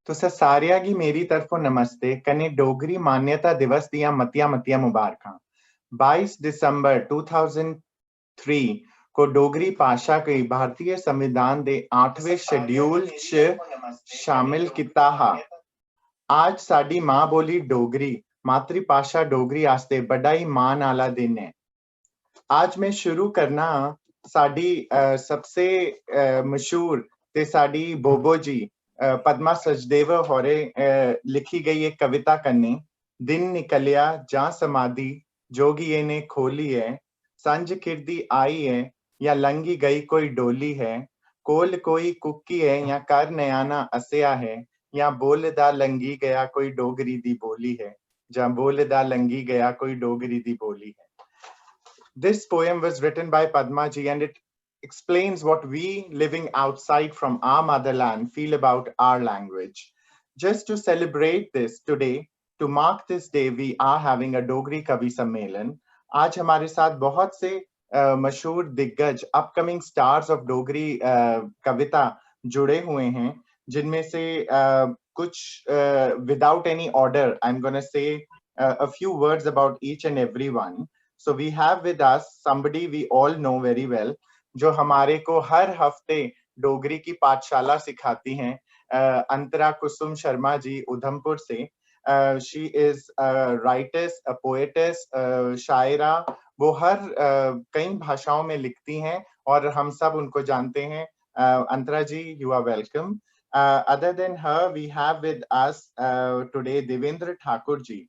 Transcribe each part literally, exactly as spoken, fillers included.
तुसें सारेआ गी मेरी तरफों नमस्ते कन्नै डोगरी मान्यता दिवस दियां मतियां मतियां मुबारकां। बाईस दिसंबर दो हज़ार तेरह को डोगरी भाशा गी भारतीय संविधान दे आठवें शेड्यूल च शामिल कीता हा। आज साडी मां बोली डोगरी, मातृभाशा डोगरी आस्तै बड़ा ही मान आह्ला दिन ऐ। आज मैं शुरू करना साडी, अ, सबसे, अ, मशहूर ते साडी बोबो जी, अ, पद्मा सचदेव होरें, अ, लिखी गई एक कविता कन्नै। दिन निकलिया जां समाधि जोगिये ने खोली ऐ, संझ खिड़दी आई ऐ या लंघी गई कोई डोली है, कोल कोई कुक्की ऐ या घर नयाना अस्सेआ है, या बोलदा लंघी गया कोई डोगरी दी बोली है, जां बोलदा लंघी गया कोई डोगरी दी बोली है। This poem was written by Padma ji and it explains what we living outside from our motherland feel about our language. Just to celebrate this today, to mark this day, we are having a Dogri Kavi Sammelan. आज हमारे साथ बहुत से, अ, मशहूर दिग्गज, upcoming stars of Dogri, अ, कविता जुड़े हुए हैं, जिनमें से, अ, कुछ, अ, without any order, I am gonna say, uh, a few words about each and every one. So we have with us somebody we all know very well, जो हमारे को हर हफ्ते डोगरी की पाठशाला सिखाती हैं, अ, अंतरा कुसुम शर्मा जी उधमपुर से। अ, she is a writer, a poetess, अ, शायरा। वो हर, अ, कई भाषाओं में लिखती हैं और हम सब उनको जानते हैं। Uh, Antara ji, you are welcome. Uh, other than her, we have with us, uh, today Devendra Thakur ji.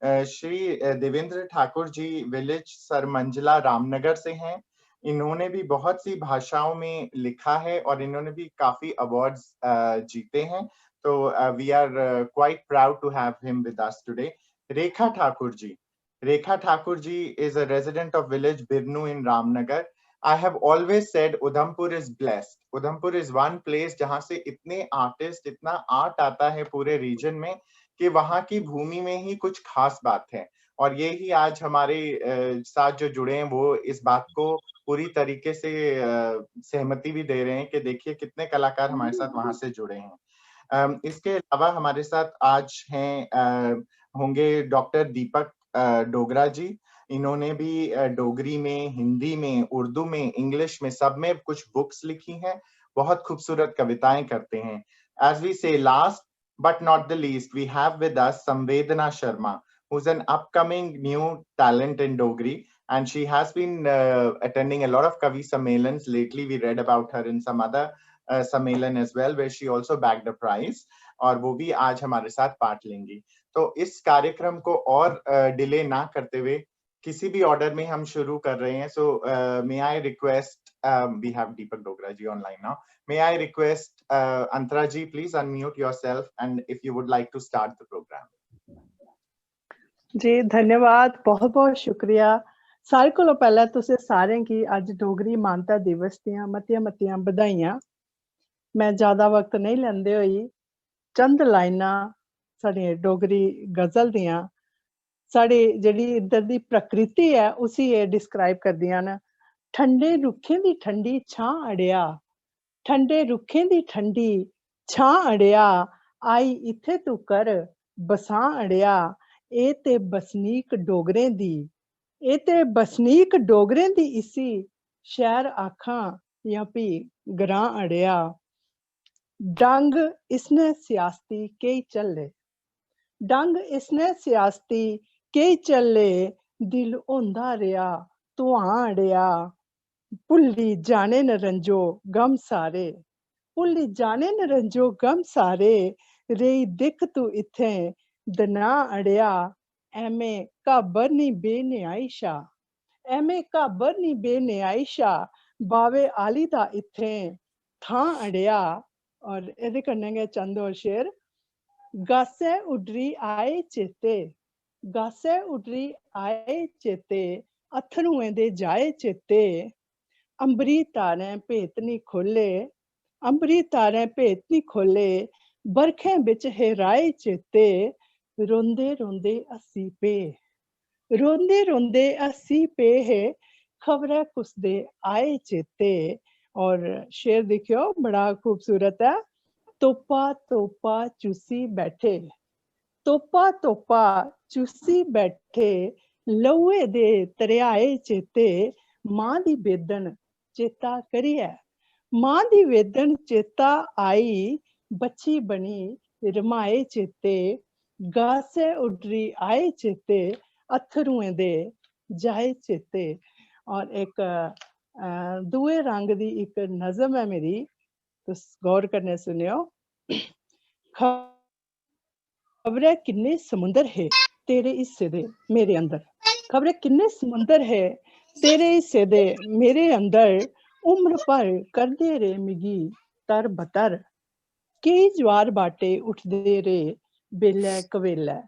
Uh, Shri, uh, Devendra Thakur ji village Sarmanjala Ramnagar से हैं। इन्होंने भी बहुत सी भाषाओं में लिखा है और इन्होंने भी काफी अवार्ड्स, uh, जीते हैं। तो, uh, we are, uh, quite proud to have him with us today. रेखा Thakur ji, Rekha Thakur ji is a resident of village Birnu in Ramnagar. I have always said Udhampur is blessed. Udhampur is one place जहां से इतने artist, इतना art आता है पूरे reason में कि वहां की भूमि में ही कुछ खास बात है। और ये ही आज हमारे, अ, साथ जो जुड़े हैं, वो इस बात को पूरी तरीके से, अ, सहमति भी दे रहे हैं कि देखिए कितने कलाकार हमारे साथ वहां से जुड़े हैं। अम, इसके अलावा हमारे साथ आज हैं, अ, होंगे डॉक्टर दीपक, अ, डोगरा जी। इन्होंने भी, अ, डोगरी में, हिंदी में, उर्दू में, इंग्लिश में, सब में कुछ बुक्स लिखी हैं। बहुत खूबसूरत कविताएं करते हैं। As we say, last but not the least, we have with us Samvedana Sharma, who's an upcoming new talent in Dogri, and she has been, uh, attending a lot of Kavi Sammelans. Lately, we read about her in some other, uh, Sammelan as well, where she also bagged a prize, और वो भी आज हमारे साथ part लेंगी। तो इस कार्यक्रम को और, अ, डिले ना करते हुए किसी भी ऑर्डर में हम शुरू कर रहे हैं। So, uh, may I request, uh, we have Deepak Dogra ji online now. May I request, uh, Antara ji, please unmute yourself and if you would like to start the program. जी, धन्यवाद, बहुत बहुत शुक्रिया। सारे कोलों पैह्लें तुसें सारें गी अज्ज डोगरी मानता दिवस दियां मतियां मतियां बधाइयां। मैं ज्यादा वक्त नेईं लैंदे होई चंद लाइनां साढ़ियां डोगरी गजल दियां, साढ़ी जेह्ड़ी इद्धर दी प्रकृति ऐ उसी एह् डिस्क्राइब करदियां न। ठंडे रुक्खें दी ठंडी छां अड़ेआ, ठंडे रुक्खें दी ठंडी छां अड़ेआ, आई इत्थै तू कर बसां अड़ेआ। एह् ते बसनीक डोगरें दी, एह् ते बसनीक डोगरें दी इसी शैह्र आखां जां फ्ही ग्रां अड़ेआ। डंग इसने सियासती केई झल्ले, डंग इसने सियासती केई झल्ले, दिल होंदा रेहा धुआं अड़ेआ। भुल्ली जाने न रंजो गम सारे, भुल्ली जाने न रंजो गम सारे, रेही दिक्ख तू इत्थें दनां अड़ेआ। ऐमें घाबर निं बेन्याई शा, ऐमें घाबर निं बेन्याई शा, बावे आह्ली दा इत्थें थां अड़ेआ। और एह्दे कन्नै गै चंद होर शेर। गासै उड्डरी आए चेते, गासै उड्डरी आए चेते, अत्थरुएं दे जाए चेते। अंबरी तारें भेत निं खोह्ले, अंबरी तारें भेत निं खोह्ले, बरखें बिच हेराए चेते। रोंदे रोंदे हस्सी पे, रोंदे रोंदे हस्सी पे हे, खबरै कुसदे आए चेते। और शेर दिक्खेओ, बड़ा खूबसूरत ऐ। तोपा तोपा चूसी बैठे, तोपा तोपा चूसी बैठे, लौहे दे तरेआए चेते, मां दी बेदन चेता करियै। मां दी बेदन चेता आई, बच्ची बनी रमाए चेते, गासै उड्डरी आए चेते, अत्थरुएं दे जाए चेते। और इक, अ, दुए रंग दी इक नज़म ऐ मेरी, तुस गौर कन्नै सुनेओ। खबरै किन्ने समुंदर हे तेरे हिस्से दे मेरे अंदर, खबरै किन्ने समुंदर हे तेरे हिस्से दे मेरे अंदर, उम्र भर करदे रेह् मिगी तर बतर। केई ज्वार बाटे उठदे रेह् बेल्लै कवेलै,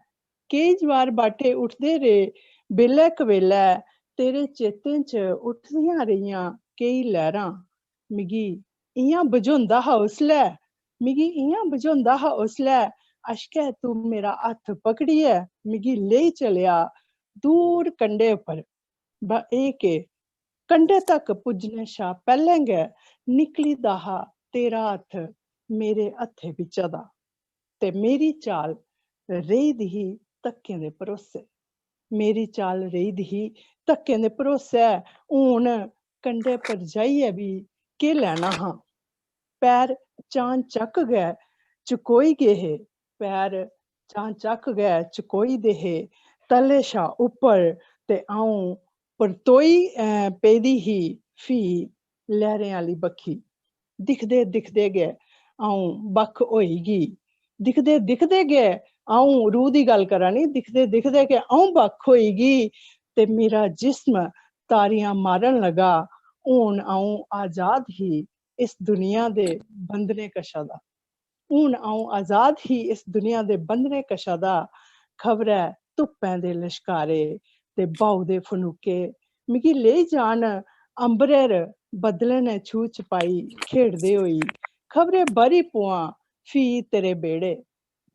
केई ज्वार बाटे उठदे रेह् बेल्लै कवेलै, तेरे चेतें च उठदियां रेहियां केई लैह्रां। मिगी इ'यां बझोंदा हा उसलै, मिगी इ'यां बझोंदा हा उसलै, अशकै तूं मेरा हत्थ पकड़ियै मिगी लेई चलेआ दूर कंढे उप्पर। ब-, एह् केह्, कंढे तक पुज्जने शा पैह्लें गै निकली दा हा तेरा हत्थ मेरे हत्थै बिच्चा दा। ते मेरी चाल रेही दी ही धक्कें दे भरोसे, मेरी चाल रेही दी ही धक्कें दे भरोसे। हून कंढे पर जाइयै बी केह् लैना हा? पैर चानचक्क गै चकोई गे हे, पैर चानचक्क गै चकोई दे हे तले शा उप्पर, ते अ'ऊं परतोई, अ, पेदी ही फ्ही लैह्रें आह्ली बक्खी। दिखदे दिखदे गै अ'ऊं बक्ख होई गेई, दिखदे दिखदे गै अ'ऊं, रूह दी गल्ल करा नी, दिखदे दिखदे गै अ'ऊं बक्ख होई गेई ते मेरा जिस्म तारियां मारन लगा। हून अ'ऊं आजाद ही इस दुनिया दे बंधने कशा दा, हून अ'ऊं आजाद ही इस दुनिया दे बंधने कशा दा। खबरै धुप्पैं दे लश्कारे ते ब्हाऊ दे फनूके मिगी लेई जान अंबरै 'र, बदलें नै छूह् छपाई खेढदे होई। खबरै ब'री पोआं फ्ही तेरे बेह्ड़े,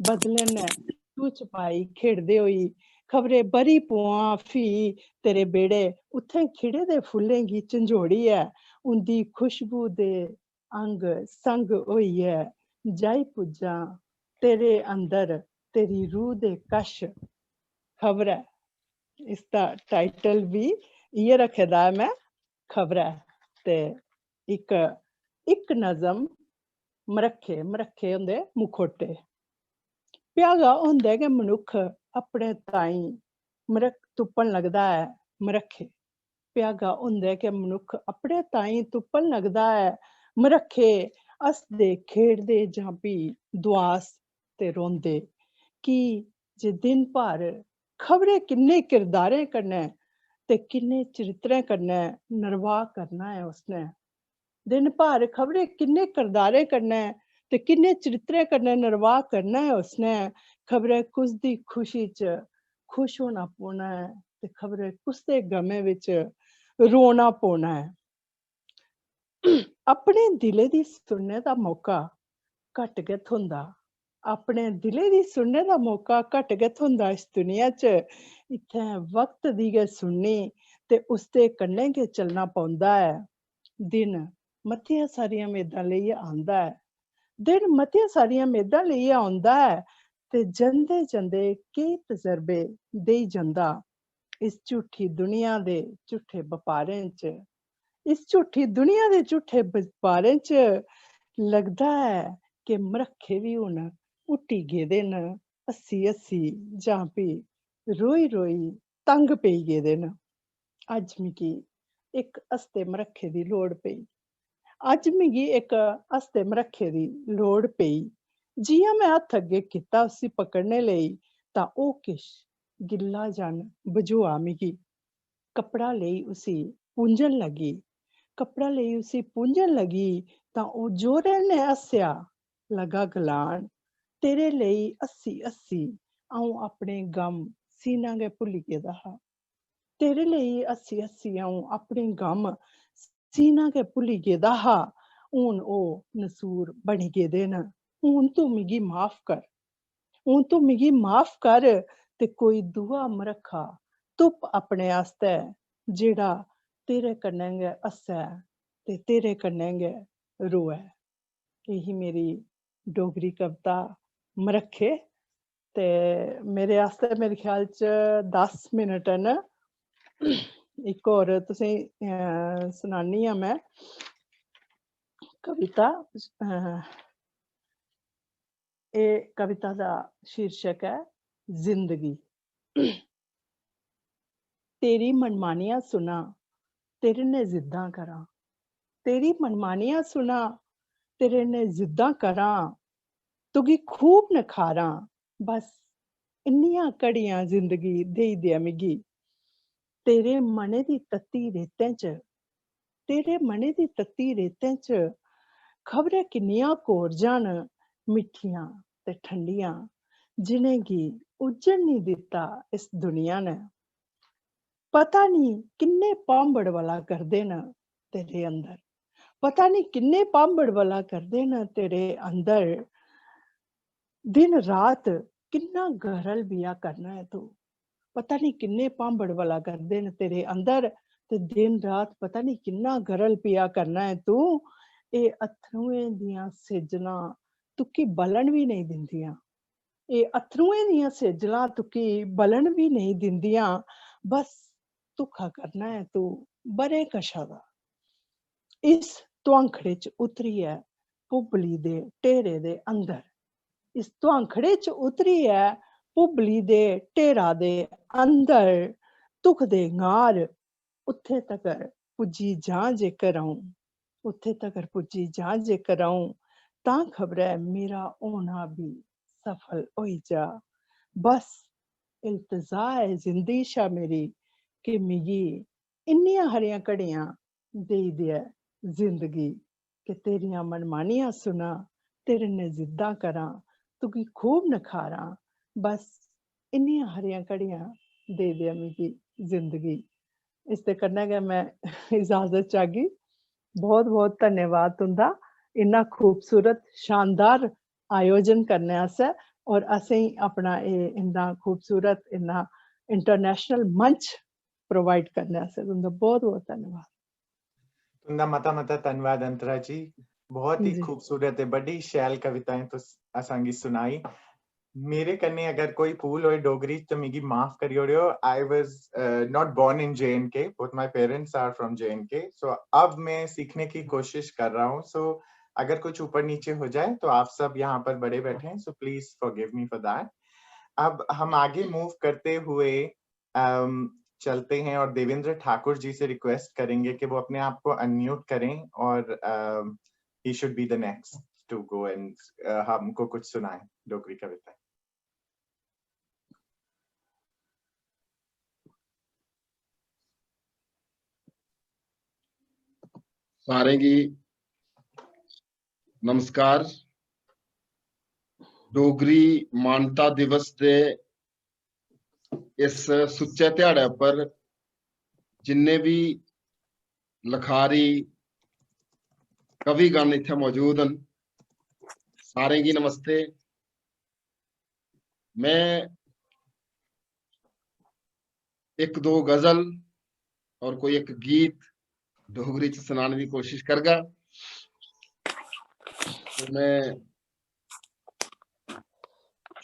बदलें नै छूह् छपाई खेढदे होई। खबरै ब'री पोआं फ्ही तेरे बेह्ड़े, उत्थें खिड़े दे फुल्लें गी झंजोड़ियै उं'दी खुशबू दे अंग संग होइयै जाई पुज्जां तेरे अंदर, तेरी रूह दे कश। खबरै, इसदा टाइटल बी इ'यै रक्खे दा ऐ में, खबरै। ते इक, इक नज़म मरक्खे, मरक्खे होंदे मुखोटे। भ्यागा होंदे गै मनुक्ख अपने ताईं मरक्ख तुप्पन लगदा ऐ, मरक्खे। भ्यागा होंदे गै मनुक्ख अपने ताईं तुप्पन लगदा ऐ, मरक्खे। हसदे खेढदे जां फ्ही दुआस ते रोंदे, की जे दिन भर खबरै किन्ने किरदारें कन्नै ते किन्ने चरित्रें कन्नै नरवाह करना ऐ उसनै। दिन भर खबरै किन्ने किरदारें कन्नै ते किन्ने चरित्रें कन्नै नरवाह करना ऐ उसनै। खबरै कुस दी खुशी च खुश होना पौना ऐ ते खबरै कुस दे गमै बिच रोना पौना ऐ। अपने दिलै दी सुनने दा मौका घट्ट गै थ्होंदा, अपने दिलै दी सुनने दा मौका घट्ट गै थ्होंदा इस दुनिया च। इत्थें वक्त दी गै सुननी ते उसदे कन्नै गै चलना पौंदा ऐ। दिन मतियां सारियां मेदां लेइयै आंदा ऐ, दिन मतियां सारियां मेदां लेइयै औंदा ऐ ते जंदे जंदे केई तजर्बे देई जंदा। इस झूठी दुनिया दे झूठे बपारें च, इस झूठी दुनिया दे झूठे बपारें च लगदा ऐ कि मरक्खे बी हून हुट्टी गेदे न, हस्सी हस्सी जां फ्ही रोई रोई तंग पेई गेदे न। अज्ज मिगी इक हसदे मरक्खे दी लोड़ पेई। अज्ज मिगी इक हसदे मरक्खे दी लोड़ पेई। जि'यां में हत्थ अग्गें कीता उसी पकड़ने लेई, तां ओह् किश गिल्ला जन बझोआ मिगी। कपड़ा लेई उसी पूंझन लगी। कपड़ा लेई उसी पूंझन लगी, तां ओह् जोरै नै हस्सेआ, लगा गलान, "तेरे लेई हस्सी हस्सी अ'ऊं अपने गम सीना गै भुल्ली गेदा हा। तेरे लेई हस्सी हस्सी अ'ऊं अपने गम सीना गै भुल्ली गेदा हा। हून ओह् नसूर बनी गेदे न। हून तूं मिगी माफ कर, हून तूं मिगी माफ कर ते कोई दूआ मरक्खा तुप्प अपने आस्तै, जेह्ड़ा तेरे कन्नै गै हस्सै ते तेरे कन्नै गै रोऐ।" एही मेरी डोगरी कविता मरक्खे। ते मेरे आस्तै, मेरे ख्याल च, दस मिनट न। इक होर तुसें, अ, सनानी आं में कविता। अ, एह् कविता दा शीर्षक ऐ जिंदगी। तेरी मनमानियां सुना, तेरे ने जिद्दां करां। तेरी मनमानियां सुना, तेरे ने जिद्दां करां। तुगी खूब नखारां, बस इन्नियां घड़ियां जिंदगी देई देआ मिगी। तेरे मनै दी तत्ती रेतें च, तेरे मनै दी तत्ती रेतें च खबरै किन्नियां कोरजां न, मिट्ठियां ते ठंडियां, जिनेंगी उज्जड़ निं दित्ता इस दुनिया ने। पता निं किन्ने भांबड़ बला करदे न तेरे अंदर, पता निं किन्ने भांबड़ बला करदे न तेरे अंदर। दिन रात किन्ना गरल पिया करना ऐ तू, पता निं किन्ने भांबड़ बला करदे न तेरे अंदर, ते दिन रात पता निं किन्ना गरल पिया करना ऐ तू। एह् अत्थरुएं दियां सेजलां तुकी बलन बी नेईं दिंदियां, एह् अत्थरुएं दियां सेजलां तुकी बलन बी नेईं दिंदियां। बस धोखा करना ऐ तू बरें कशा दा। इस धुआंखड़े च उतरियै भुब्बली दे ढेरे दे अंदर, इस धुआंखड़े च उतरियै भुब्बली दे ढेरा दे अंदर धुखदे ङार उत्थें तगर पुज्जी जां जेकर अ'ऊं, उत्थें तगर पुज्जी जां जेकर अ'ऊं, तां खबरै मेरा होना बी सफल होई जा। बस इल्तजा ऐ जिंदी शा मेरी कि मिगी इन्नियां हारियां घड़ियां देई देऐ जिंदगी, कि तेरियां मनमानियां सुनां, तेरे नै जिद्दां करां, तुगी खूब नखारां, बस इन्नियां हारियां घड़ियां देई देऐ मिगी जिंदगी। इसदे कन्नै गै में इजाजत चाहगी। बहुत बहुत धन्यवाद तुंदा इन्ना खूबसूरत, शानदार आयोजन करने आस्तै, और असेंगी अपना एह् इन्ना खूबसूरत, इन्ना इंटरनेशनल मंच प्रोवाइड करने आस्तै तुंदा बहुत बहुत धन्यवाद। तुंदा मता मता धन्यवाद अंतरा जी, बहुत ही जी। खूबसूरत ते बड़ी शैल कविताएं तुस असांगी सुनाई। मेरे कन्नै अगर कोई भूल होए डोगरी च, तो मिगी माफ करी ओड़ेओ। I was not born in J and K, both my parents are from J and K, so अब मैं सीखने की कोशिश कर रहा हूँ। So अगर कुछ ऊपर नीचे हो जाए तो आप सब यहाँ पर बड़े बैठे हैं, so please forgive me for that। अब हम आगे मूव करते हुए अम, चलते हैं और देवेंद्र ठाकुर जी से रिक्वेस्ट करेंगे कि वो अपने आप को अनम्यूट करें और he should be the next to go and हमको कुछ सुनाएं डोगरी कविता। सारें गी नमस्कार। डोगरी मानता दिवस दे इस सुच्चे ध्याड़े पर जिन्ने बी लखारी, कविगण इत्थै मौजूद न, सारें गी नमस्ते। मैं इक दो गजल और कोई इक गीत डोगरी च सनाने दी कोशिश करगा। ते मैं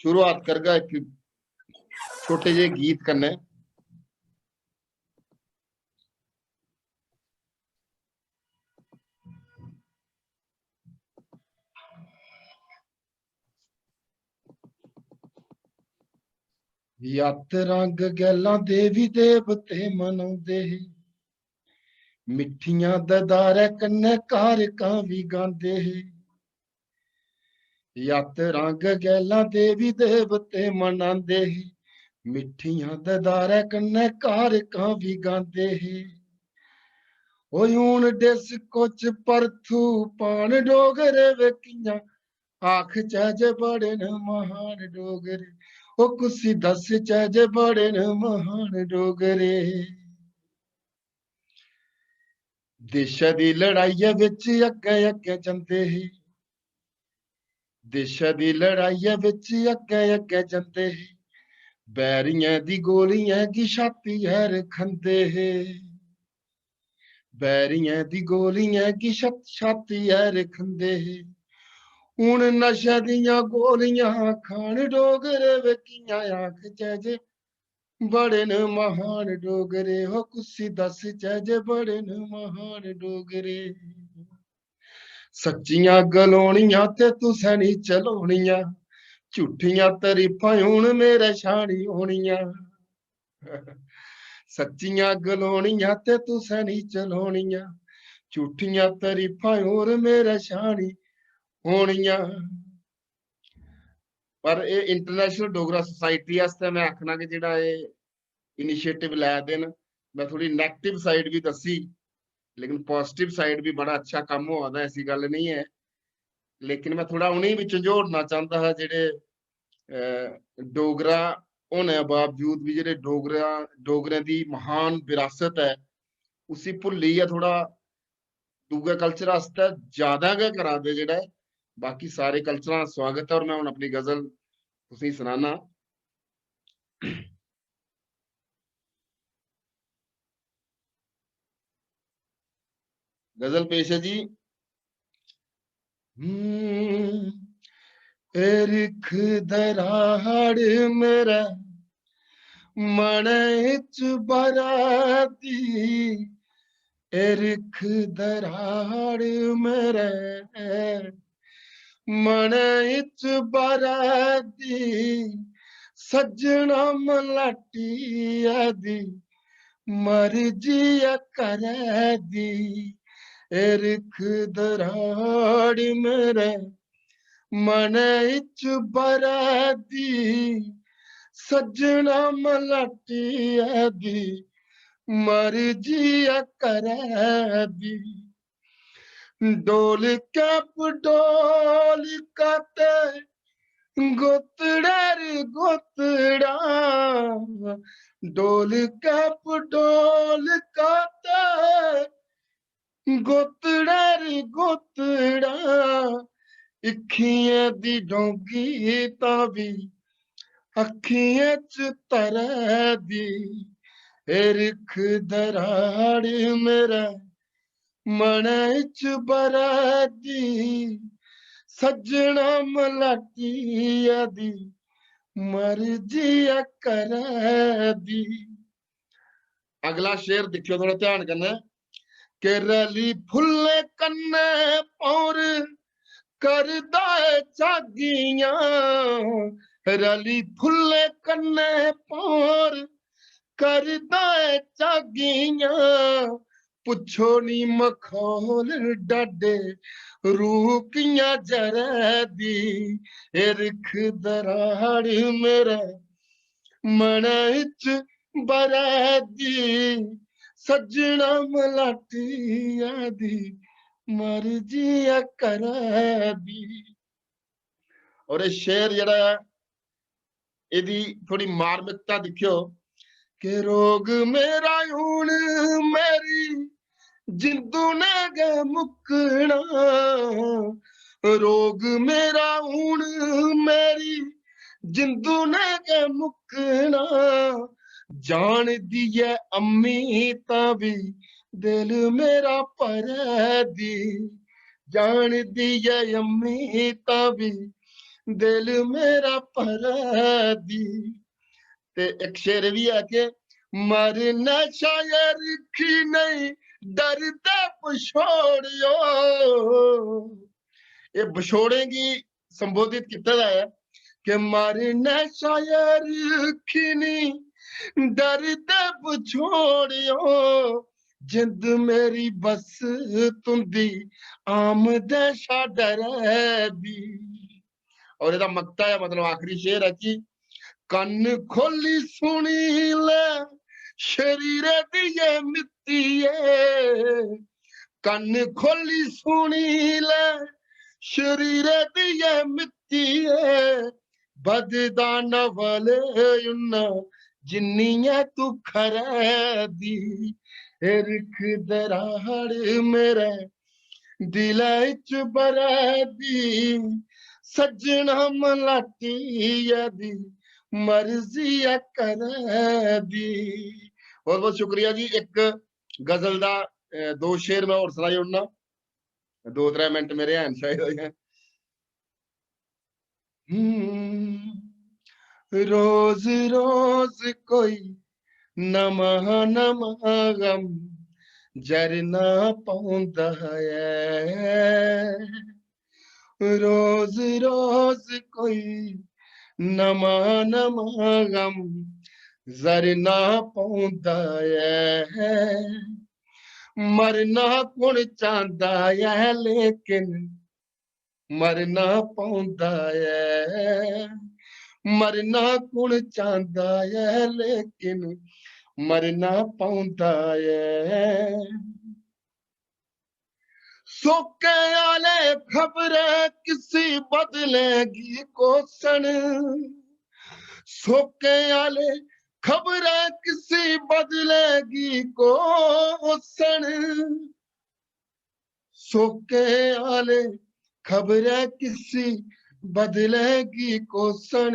शुरुआत करगा इक छोटे जेह् गीत कन्नै। यात्रां गगैलां देवी देवते मनांदे हे, मिट्ठियां ददारै कन्नै कारकां बी गांदे हे। यात्रां गगैलां देवी देवते मनांदे हे, मिट्ठियां ददारै कन्नै कारकां बी गांदे हे। ओए हून डिस्को च पर्थू पान डोगरे वे कियां, आखचै जे बड़े न महान डोगरे, ओ कुसी दसचै जे बड़े न महान डोगरे। देशै दी लड़ाइयै बिच अग्गें अग्गें जंदे हे, देशै दी लड़ाइयै बिच अग्गें अग्गें जंदे हे, बैरियें दी गोलियें गी छाती 'र खंदे हे, बैरियें दी गोलियें गी छत-, छाती 'र खंदे हे। हून नशे दियां गोलियां खान डोगरे वे, कियां आखचै जे बड़े न महान डोगरे, हो कुसी दसचै जे बड़े न महान डोगरे। सच्चियां गलोनियां ते तुसें नी चलोनियां, झूठियां तरीफां हून मेरे शानी होनियां। सच्चियां गलोनियां ते तुसें नी चलोनियां, झूठियां तरीफां हून मेरे शानी होनियां। पर एह् इंटरनेशनल डोगरा सोसाइटी आस्तै में आखना कि जेह्ड़ा एह् इनिशिएटिव लै दे न, में थोह्ड़ी नेगेटिव साइड बी दस्सी, लेकिन पॉजिटिव साइड बी बड़ा अच्छा कम्म होआ दा, ऐसी गल्ल नेईं ऐ। लेकिन में थोह्ड़ा उ'नेंगी बी झंझोड़ना चांह्दा हा जेह्ड़े, अ, डोगरा होने बावजूद बी जेह्ड़े डोगरा, डोगरें दी महान विरासत ऐ, उसी भुल्लियै थोह्ड़ा दूए कल्चर आस्तै ज्यादा गै करा दे जेह्ड़ा ऐ। बाकी सारे कल्चरां दा स्वागत ऐ। और में हून अपनी गजल तुसेंगी सनाना। गजल पेश ऐ जी। हम्म, ए रिख दराड़ मेरे मनै इच बरै दी, ए रिख दराड़ मेरे मनै इच बरै दी, सज्जना मलाटिया दी मर्जी ऐ करै दी। ए रिख दराड़ मेरे मनै इच बरै दी, सज्जना मलाटिया दी मर्जी ऐ करै दी। ढोलकै पढोलका ते गोतड़ा रे गोतड़ा, ढोलकै पढोलका ते गोतड़ा रे गोतड़ा, इक्खियें दी डोंगी तां बी अक्खियें च तरै दी। ए रिख दराड़ मेरे मनै इच बरै दी, सज्जना मलाटिया दी मर्जी ऐ करै दी। अगला शेर दिक्खेओ थोह्ड़ा ध्यान कन्नै, कि रली फुल्लें कन्नै पौर करदा ऐ झागियां, रली फुल्लें कन्नै पौर करदा ऐ झागियां। पुच्छो नी मखौल डाडे रूह कियां जरै दी। ए रिख दराड़ मेरे मनै इच बरै दी, सज्जना मलाटिया दी मर्जी ऐ करै दी। और एह् शेर जेह्ड़ा ऐ, एह्दी थोह्ड़ी मार्मिकता दिक्खेओ, कि रोग मेरा हून मेरी जिंदू ने गै मुक्कना, रोग मेरा हून मेरी जिंदू ने गै मुक्कना। जानदी ऐ अम्मी तां बी दिल मेरा परै दी, जानदी ऐ अम्मी तां बी दिल मेरा परै दी। ते इक शेर बी ऐ कि मरना शायर की नहीं डरदा बछोड़ियो। एह् बछोड़ें गी संबोधित कीते दा ऐ कि मरना शायर की नहीं डरदा बछोड़ियो, जिंद मेरी बस तुंदी आमदै शा डरै दी। और एह्दा मकता ऐ, मतलब आखिरी शेर ऐ कि कन्न खोली सुनी लै शरीरै दी ऐ मित्तिये, कन्न खोली सुनी लै शरीरै दी ऐ मित्तिये, बददा नवल उन्ना जिन्नी ऐ तू खरै दी। ए रिख दराड़ मेरे दिलै इच बरै दी, सज्जना मलाटिया दी मर्जी ऐ करै दी। बहुत बहुत शुक्रिया जी। इक गजल दा, अ, दो शेर मैं होर सनाई ओड़ना, दो त्रै मिनट मेरे हैन शायद। रोज रोज कोई नमां नमां गम जरना पौंदा ऐ। रोज रोज कोई नमां नमां गम जरना पौंदा ऐ। मरना कु'न चांह्दा ऐ, लेकिन मरना पौंदा ऐ। मरना कु'न चांह्दा ऐ, लेकिन मरना पौंदा ऐ। सोके आह्ले खबरै किसी बदलें गी कोसन, सोके आह्ले खबरै किसी बदलें गी कोसन, सोके आह्ले खबरै किसी बदलें गी कोसन,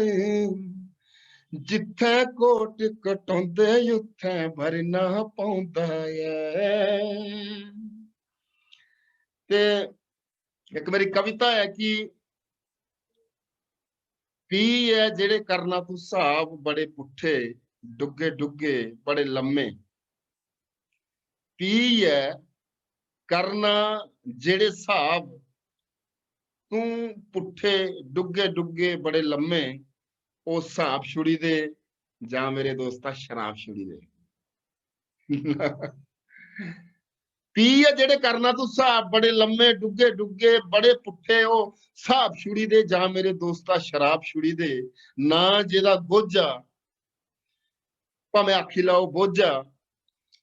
जित्थै कोट कटोंदे उत्थै भरना पौंदा ऐ। ते इक मेरी कविता ऐ कि पी ऐ जेह्ड़े करना तू स्हाब बड़े पुट्ठे, डुग्गे डुग्गे, बड़े लम्मे। पी ऐ करना जेह्ड़े स्हाब तू पुट्ठे, डुग्गे डुग्गे, बड़े लम्मे, ओह् स्हाब छुड़ी दे जां मेरे दोस्ता शराब छुड़ी दे। पी ऐ जेह्ड़े करना तू स्हाब बड़े लम्मे, डुग्गे डुग्गे, बड़े पुट्ठे, ओह् स्हाब छुड़ी दे जां मेरे दोस्ता शराब छुड़ी दे। ना जेह्दा गोझा, भामें आखी लैओ बोझा,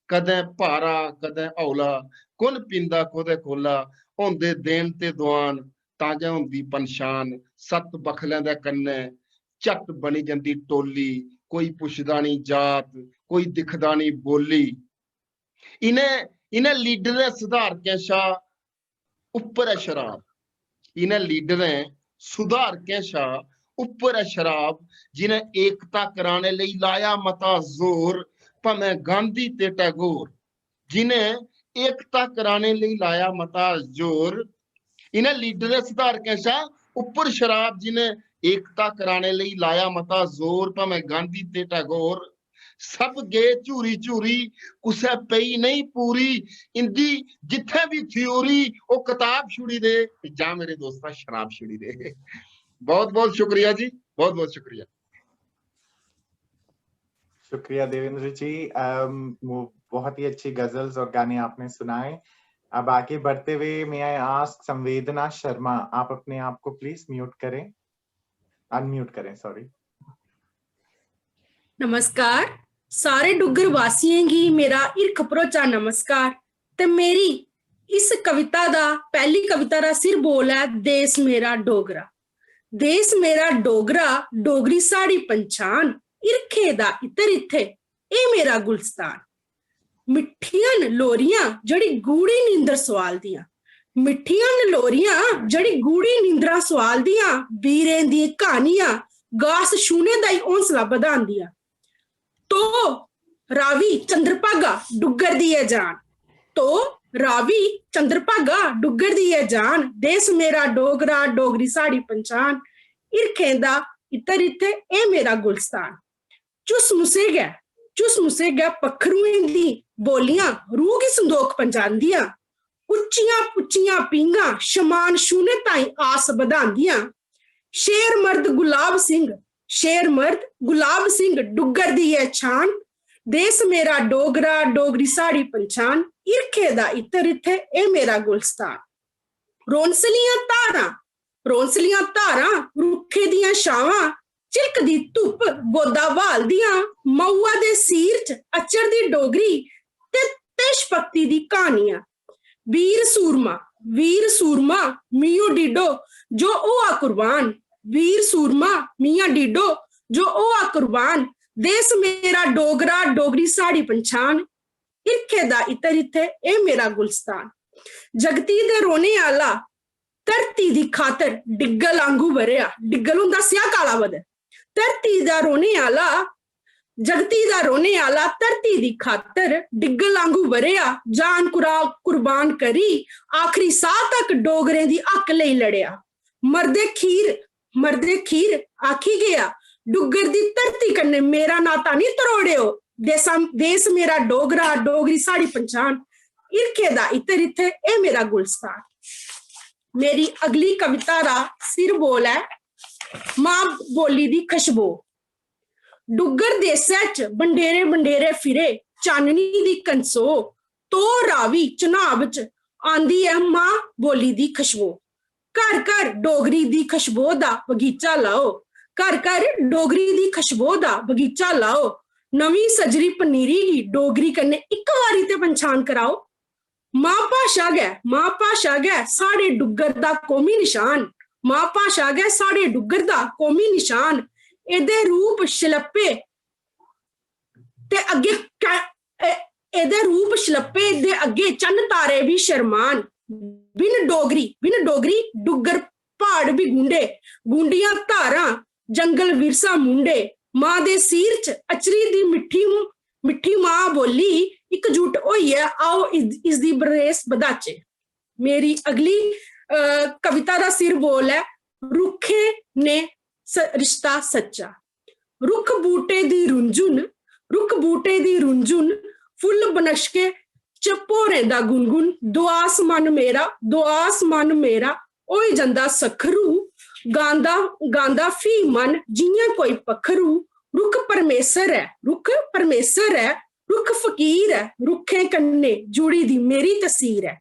कदें भारा कदें हौला, कु'न पींदा कोह्दे कोला, होंदे देन ते दुआन तां गै होंदी पंछान। सत्त बखलें दे कन्नै झट्ट बनी जंदी टोल्ली, कोई पुछदा निं जात, कोई दिखदा निं बोल्ली। इ'नें, इ'नें लीडरें सुधारकें शा उप्पर ऐ शराब। इ'नें लीडरें सुधारकें शा उप्पर ऐ शराब, जि'नें एकता कराने लेई लाया मता जोर, भामें गांधी ते टैगोर। जि'नें एकता कराने लेई लाया मता जोर, इ'नें लीडरें सुधारकें शा उप्पर शराब, जि'नें एकता कराने लेई लाया मता जोर, भामें गांधी ते टैगोर। सब गे झूरी झूरी, कुसै पेई नेईं पूरी। इंदी जित्थै बी थ्योरी, ओह् कताब छुड़ी दे जां मेरे दोस्ता शराब छुड़ी दे। बहुत बहुत शुक्रिया जी, बहुत बहुत शुक्रिया। शुक्रिया देवेंद्र जी। अम, वो बहुत ही अच्छी गजल्स और गाने आपने सुनाए। अब आगे बढ़ते हुए, may I ask संवेदना शर्मा, आप अपने आप को प्लीज म्यूट करें, अनम्यूट करें, सॉरी। नमस्कार। सारे डुग्गर वासियें गी मेरा हिरख भरोचा नमस्कार। ते मेरी इस कविता दा, पैह्ली कविता दा सिर बोल ऐ देस मेरा डोगरा। देस मेरा डोगरा, डोगरी साढ़ी पंछान, हिरखै दा इत्तर इत्थै, एह् मेरा गुलस्तान। मिट्ठियां न लोरियां जेह्ड़ी गूढ़ी नींदर सोआलदियां, मिट्ठियां न लोरियां जेह्ड़ी गूढ़ी नींदरां सोआलदियां, वीरें दियां क्हानियां गास छूह्ने दा ई हौंसला बधांदियां। तो रावी चंद्रभागा डुग्गर दी ऐ जान, तो रावी चंद्रभागा डुग्गर दी ऐ जान, देस मेरा डोगरा, डोगरी साढ़ी पंछान, हिरखें दा इत्तर इत्थै, एह् मेरा गुलस्तान। चुसमुसे गै, चुसमुसे गै पक्खरुएं दी बोलियां रूह गी संदोख पजांदियां। उच्चियां उच्चियां पींघां शमान छूह्ने ताईं आस बधांदियां। शेर मर्द गुलाब सिंह, शेर मर्द गुलाब सिंह डुग्गर दी ऐ छान। देस मेरा डोगरा, डोगरी साढ़ी पंछान। हिरखै दा इत्तर इत्थै, एह् मेरा गुलस्तान। रौनसलियां धारां, रौनसलियां धारां, रुक्खें दियां छावां, झिलकदी धुप्प गोदा ब्हालदियां, मऊआ दे सीर च अच्चरदी डोगरी ते देश भक्ति दी क्हानियां। वीर सूरमा, वीर सूरमा, मियो डीडो जो होआ कुर्बान, वीर सूरमा, मियां डीडो जो होआ कुर्बान, देस मेरा डोगरा, डोगरी साढ़ी पंछान, हिरखै दा इत्तर इत्थै, एह् मेरा गुलस्तान। जगती दे रौह्ने आह्ला, धरती दी खातर डिग्गल आंगू बरेआ, डिग्गल होंदा स्याह् काला बदल। धरती दा रौह्ने आह्ला, जगती दा रौह्ने आह्ला, धरती दी खातर डिग्गल आंगू बरेआ, जान कुरा-, कुर्बान करी, आखरी साह् तक डोगरें दी हक लेई लड़ेआ। मरदे खीर, मरदे खीर आखी गेआ, डुग्गर दी धरती कन्नै मेरा नाता निं त्रोड़ेओ। देसा, देस मेरा डोगरा, डोगरी साढ़ी पंछान, हिरखे दा इत्तर इत्थै एह् मेरा गुलस्तान। मेरी अगली कविता दा सिर बोल ऐ मां बोली दी खशबो। डुग्गर देसै च बंडेरे बंडेरे फिरे, चाननी दी कंसो, तो रावी चनाब च आंदी ऐ मां बोली दी खशबो। घर घर डोगरी दी खशबो दा बगीचा लाओ, घर घर डोगरी दी खशबो दा बगीचा लाओ। नमीं सजरी पनीरी गी डोगरी कन्नै इक बारी ते पंछान कराओ। मां भाशा गै, मां भाशा गै साढ़े डुग्गर दा कौमी निशान। मां भाशा गै साढ़े डुग्गर दा कौमी निशान। एह्दे रूप शलप्पे ते अग्गे कै-, ए-, एह्दे रूप शलप्पे दे अग्गे चन्न तारे बी शर्मान। बिन डोगरी, बिन डोगरी डुग्गर प्हाड़ बी गूंडे, गूंडियां धारां जंगल विरसा मुंडे। मां दे सीर च अचरी दी मिट्ठी, मिट्ठी मां बोली, इकजुट होइयै आओ इस, इसदी बरेस बधाचे। मेरी अगली, अ, कविता दा सिर बोल ऐ रुक्खें ने स-, रिश्ता सच्चा। रुक्ख बूटे दी रुंझुन, रुक्ख बूटे दी रुंझुन, फुल्ल बनशके च भौरें दा गुनगुन। दुआस मन मेरा, दुआस मन मेरा, होई जंदा सखरू, गांदा, गांदा फ्ही मन जि'यां कोई पक्खरू। रुक्ख परमेसर ऐ, रुक्ख परमेसर ऐ, रुक्ख फकीर ऐ, रुक्खें कन्नै जुड़ी दी मेरी तसीर ऐ।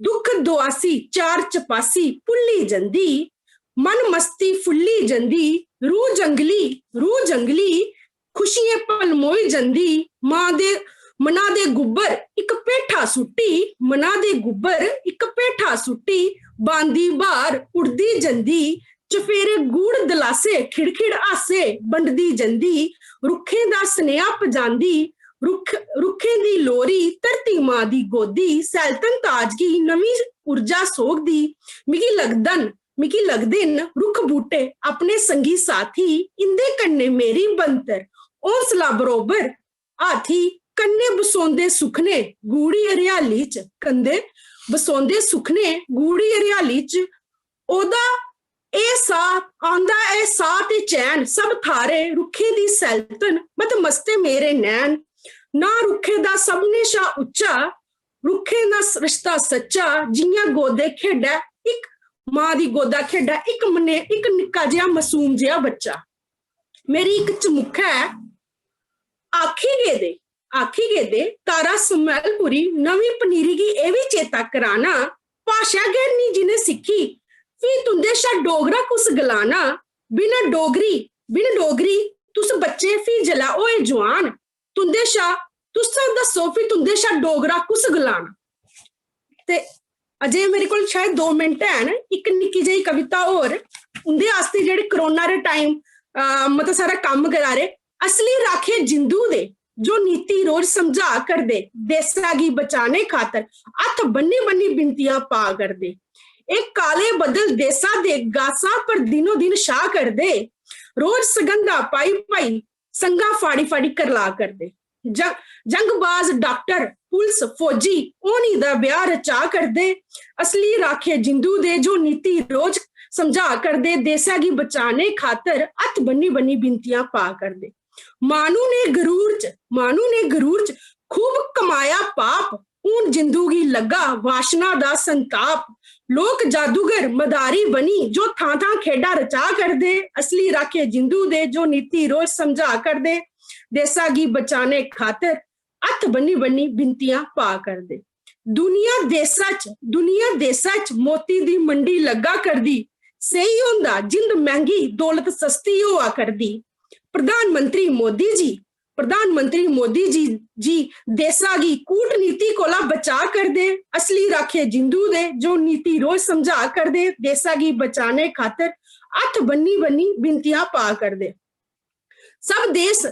दुख दुआसी चार चपासी भुल्ली जंदी, मन मस्ती फुल्ली जंदी, रूह जंगली, रूह जंगली, खुशियें पलमोई जंदी। मां दे, मना दे गुब्बर इक भेठा सुट्टी, मना दे गुब्बर इक भेठा सुट्टी, बांदी ब्हार उड़दी जंदी। चफेरे गूढ़ दलासे, खिड़खिड़ हासे बंडदी जंदी। रुक्खें दा सनेहा पजांदी, रुक्ख, रुक्खें दी लोरी, धरती मां दी गोदी। सैलतन ताज गी नमीं ऊर्जा सोगदी। मिगी लगदन, मिगी लगदे न रुक्ख बूटे अपने संगी साथी। इं'दे कन्नै मेरी बनतर हौसला बरोबर हाथी। कन्नै बसोंदे सुखने गूढ़ी हरियाली च, कंदे बसोंदे सुखने गूढ़ी हरियाली च। ओह्दा एह् साह्, आंदा ऐ साह् ते चैन। सब थाह्‌रे रुक्खें दी सैलतन, मत मस्ते मेरे नैन। नां रुक्खें दा सभनें शा उच्चा, रुक्खें दा स-, रिश्ता सच्चा। जि'यां गोदे खेढै इक, मां दी गोदा खेढै इक मने-, इक निक्का जेहा मासूम जेहा बच्चा। मेरी इक चमुखै ऐ, आखी गेदे, आखी गेदे तारा स्मैलपुरी नमीं पनीरी गी एह् बी चेता कराना, भाशा गै निं जि'नें सिक्खी, फ्ही तुं'दे शा डोगरा कुस गलाना? बिना डोगरी, बिन डोगरी तुस बच्चे फ्ही जिसलै होए जुआन, तुं'दे शा, तुस दस्सो फ्ही तुं'दे शा डोगरा कुस गलाना? ते अजें मेरे कोल शायद दो मिंट हैन, इक निक्की जेही कविता होर, उं'दे आस्तै जेह्ड़े कोरोना दे टाइम, अ, मता सारा कम्म करा दे, असली राखे जिंदू दे, जो नीति रोज समझा करदे, देसा गी बचाने खातर हत्थ बन्नी बन्नी बिनतियां पा करदे। एह् काले बदल देसा दे गासा पर दिनो दिन छा करदे, रोज सगंधा पाई पाई संघा फाड़ी फाड़ी करला करदे। ज-, जंगबाज डाक्टर, पुलस, फौजी होनी दा ब्याह् रचा करदे। असली राखे जिंदू दे जो नीति रोज समझा करदे, देसै गी बचाने खातर हत्थ बन्नी बन्नी बिनतियां पा करदे। माह्नू ने गरूर च, माह्नू ने गरूर च खूब कमाया पाप, हून जिंदू गी लग्गा वासना दा संताप। लोक जादूगर मदारी बनी जो थां थां खेढां रचा करदे। असली राखे जिंदू दे जो नीति रोज समझा करदे, देसा गी बचाने खातर हत्थ बन्नी बन्नी बिनतियां पा करदे। दुनिया देसा च, दुनिया देसा च मोती दी मंडी लग्गा करदी। स्हेई होंदा जिंद मैंह्गी, दौलत सस्ती होआ करदी। प्रधानमंत्री मोदी जी, प्रधानमंत्री मोदी जी, जी देसा गी कूटनीति कोला बचा करदे। असली राखे जिंदू दे जो नीति रोज समझा करदे, देसा गी बचाने खातर हत्थ बन्नी बन्नी बिनतियां पा करदे। सब देश,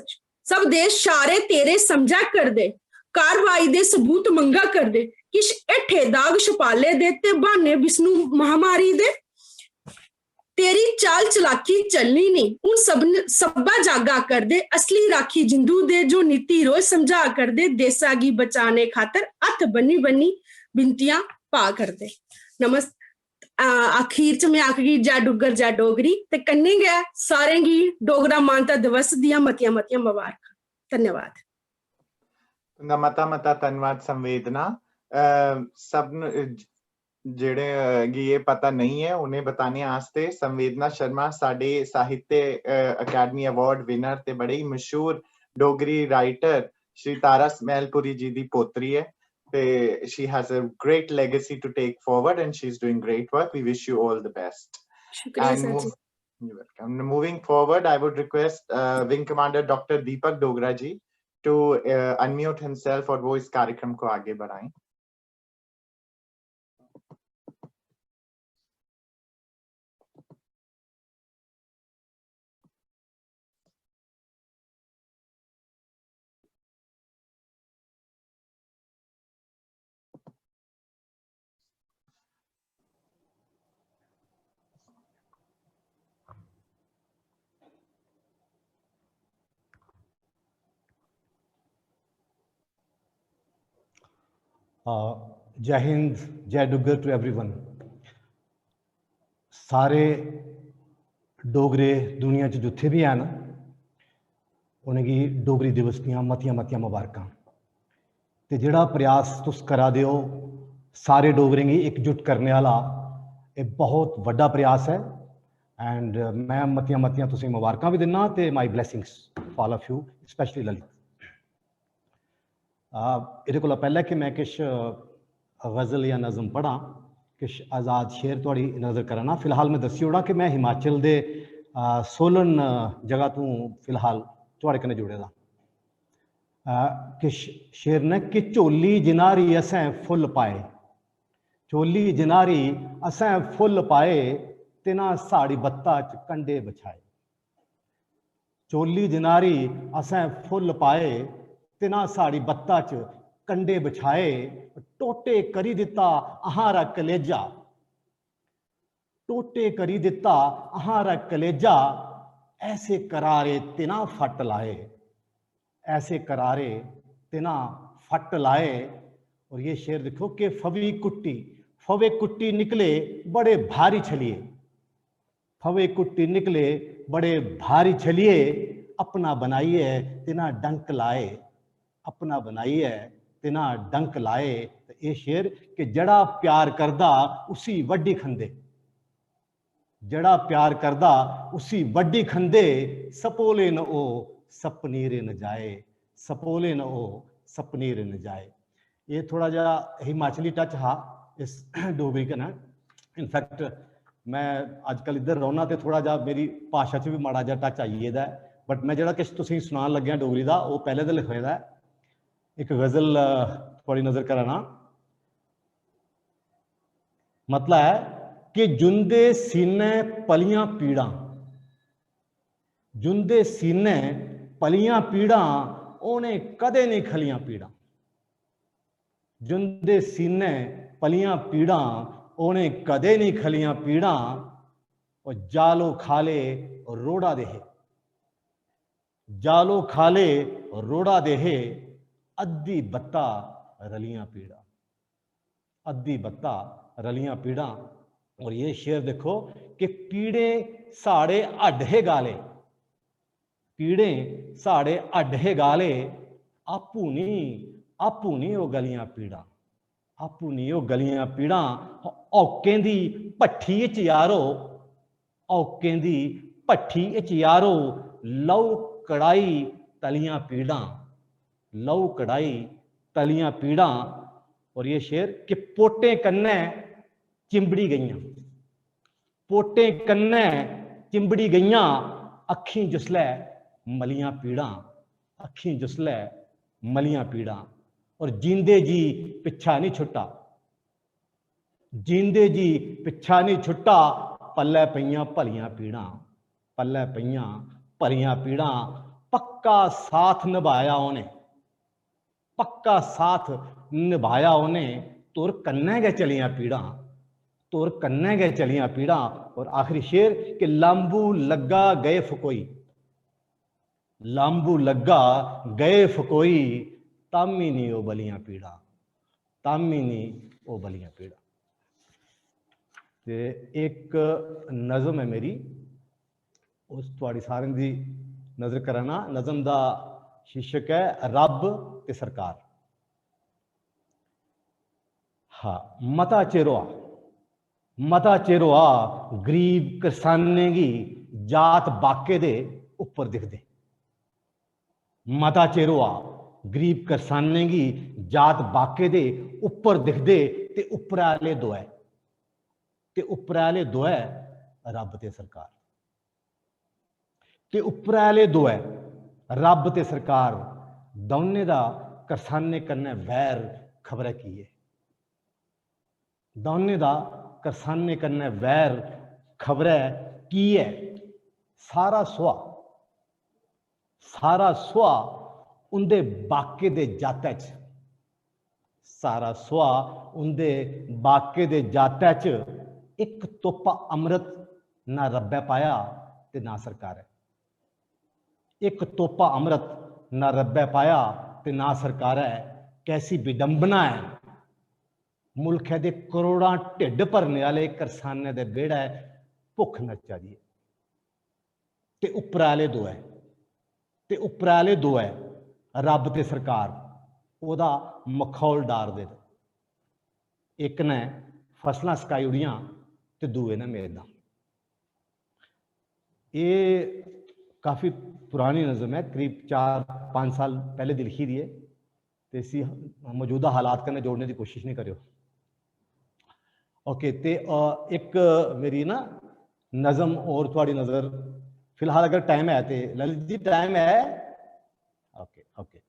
सब देश शारे तेरे समझा करदे, कार्रवाई दे सबूत मंगा करदे। किश हेठे दाग छपाले दे ते ब्हाने विष्णु महामारी दे। तेरी चाल चलाकी चलनी नेईं, हून सब, सब्बा जागा करदे। असली राखी जिंदू दे जो नीति रोज समझा करदे, देसा गी बचाने खातर हत्थ बन्नी बन्नी बिनतियां पा करदे। नमस-, अ, आखिर च में आखगी, जय डुग्गर, जय डोगरी, ते कन्नै गै सारें गी डोगरा मानता दिवस दियां मतियां-मतियां मबारखां। धन्यवाद। तुं'दा मता-मता धन्नवाद संवेदना। अ, सब न-, ज-, जेह्ड़े, अ, गी एह् पता नेईं ऐ, उ'नें बताने आस्तै संवेदना शर्मा साढ़े साहित्य, अ, अकैडमी अवार्ड winner ते बड़े ही मशहूर डोगरी writer श्री तारा स्मैलपुरी जी दी पोतरी ऐ। ते she has a great legacy to take forward and she's doing great work. We wish you all the best. शुक्रिया And sir ji. You're welcome. Moving forward, I would request, uh, Wing Commander Doctor Deepak Dogra ji to, uh, unmute himself और वो इस कार्यक्रम को आगे बढ़ाएं। Uh, Jai Hind, Jai Duggar to everyone। सारे डोगरे दुनिया च जित्थै बी हैन, उ'नेंगी डोगरी दिवस दियां मतियां-मतियां मबारकां। ते जेह्ड़ा प्रयास तुस करा दे ओ सारे डोगरें गी इकजुट करने आह्ला, एह् बहुत बड्डा प्रयास ऐ। And, uh, में मतियां-मतियां तुसेंगी मबारकां बी दिन्ना ते my blessings for all of you, especially Lalit. आ, एह्दे कोला पैह्लें कि में किश, अ, गज़ल जां नज़म पढ़ां, किश आज़ाद शेर थुआढ़ी नज़र कराना। फिलहाल में दस्सी ओड़ां कि में हिमाचल दे, अ, सोलन, अ, जगह तों फिलहाल थुआढ़े कन्नै जुड़े दा। अ, किश शेर न कि झोली जनारी असें फुल्ल पाए, झोली जनारी असें फुल्ल पाए, ते ना साढ़ी बत्ता च कंडे बछाए। झोली जनारी असें फुल्ल पाए, ते ना साढ़ी बत्ता च कंडे बछाए। टोटे करी दित्ता अहां रा कलेजा, टोटे करी दित्ता अहां रा कलेजा। ऐसे करारे ते ना फट्ट लाए, ऐसे करारे ते ना फट्ट लाए। और ये शेर दिक्खो कि फवी कुट्टी, फवे कुट्टी निकले बड़े भारी छलिए, फवे कुट्टी निकले बड़े भारी छलिए, अपना बनाइयै ते ना डंक लाए, अपना बनाइयै ते ना डंक लाए। ते एह् शेर कि जेह्ड़ा प्यार करदा उसी वड्डी खंदे, जेह्ड़ा प्यार करदा उसी वड्डी खंदे, सपोले न ओह् सपनीरे न जाए, सपोले न ओह् सपनीरे न जाए। एह् थोह्ड़ा जेहा हिमाचली touch हा इस डोगरी कन्नै। In fact, में अजकल इद्धर रौह्ना ते थोह्ड़ा जेहा मेरी भाशा च बी माड़ा जेहा touch आई गेदा ऐ, but में जेह्ड़ा किश तुसेंगी सनान लग्गेआं डोगरी दा, ओह् पैह्लें दा लिखे दा ऐ। इक गज़ल, अ, थुआढ़ी नज़र करा ना। मतला ऐ कि जुंदे सीने पलियां पीड़ां, जुंदे सीने पलियां पीड़ां, उ'नें कदें निं खलियां पीड़ां। जुंदे सीने पलियां पीड़ां, उ'नें कदें निं खलियां पीड़ां। ओह् जालो खाले रोड़ा दे हे, जालो खाले रोड़ा दे हे, अद्धी बत्ता रलियां पीड़ां, अद्धी बत्ता रलियां पीड़ां। और ये शेर दिक्खो कि पीड़े साढ़े हड्ड हे गाले, पीड़े साढ़े हड्ड हे गाले, आपूं निं, आपूं निं ओह् गलियां पीड़ां, आपूं निं ओह् गलियां पीड़ां। औकें दी भट्ठी च यारो, औकें दी भट्ठी इच यारो, लौ कड़ाई तलियां पीड़ां, लौ कड़ाई तलियां पीड़ां। और ये शेर कि पोटें कन्नै चिंबड़ी गेइयां, पोटें कन्नै चिंबड़ी गेइयां, अक्खीं जिसलै मलियां पीड़ां, अक्खीं जिसलै मलियां पीड़ां। और जींदे जी पिच्छा निं छुट्टा, जींदे जी पिच्छा निं छुट्टा, पल्लै पेइयां भलियां पीड़ां, पल्लै पेइयां भलियां पीड़ां। पक्का साथ नभाया उ'नें, पक्का साथ नभाया उ'नें, तुर कन्नै गै चलियां पीड़ां, तुर कन्नै गै चलियां पीड़ां। और आखिरी शेर कि लांबू लग्गा गए फकोई, लांबू लग्गा गए फकोई, तामी निं ओह् बलियां पीड़ां, तामी निं ओह् बलियां पीड़ां। ते इक नज़म ऐ मेरी, उस थुआड़ी सारें दी नज़र कराना। नज़म दा शीर्षक ऐ रब ते सरकार। हा, मता चिर होआ, मता चिर होआ गरीब करसानें गी जात बाके दे उप्पर दिखदे। मता चिर होआ गरीब करसानें गी जात बाके दे उप्पर दिखदे, ते उप्परै आह्ले दोऐ, ते उप्परै आह्ले दोऐ रब ते सरकार। ते उप्परै आह्ले दोऐ रब ते सरकार, दौनें दा करसानें कन्नै वैर खबरै की ऐ। दौनें दा करसानें कन्नै वैर खबरै की ऐ। सारा सुहा, सारा सुहा उं'दे बाके दे जातै च, सारा सुहा उं'दे बाके दे जातै च इक तोपा अमृत ना रब्बै पाया ते ना सरकारै। इक तोपा अमृत ना रब्बै पाया ते ना सरकारै। कैसी विडंबना ऐ, मुल्खै दे करोड़ां ढिड्ड भरने आह्ले करसानै दे बेह्ड़ै भुक्ख नच्चा दी ऐ। ते उप्परै आह्ले दोऐ, ते उप्परै आह्ले दोऐ, रब ते सरकार, ओह्दा मखौल डारदे न। इक ने फसलां सकाई ओड़ियां ते दूए ने मेदां। एह् काफी पुरानी नज़म ऐ, करीब चार पंज साल पैह्ले दी लिखी दी ऐ, ते इसी मौजूदा हालात कन्नै जोड़ने दी कोशिश निं करेओ। ओके, ते अ, इक मेरी ना नज़म होर थुआड़ी नज़र, फिलहाल अगर टाइम है ते ललित जी, टाइम है? Okay, okay.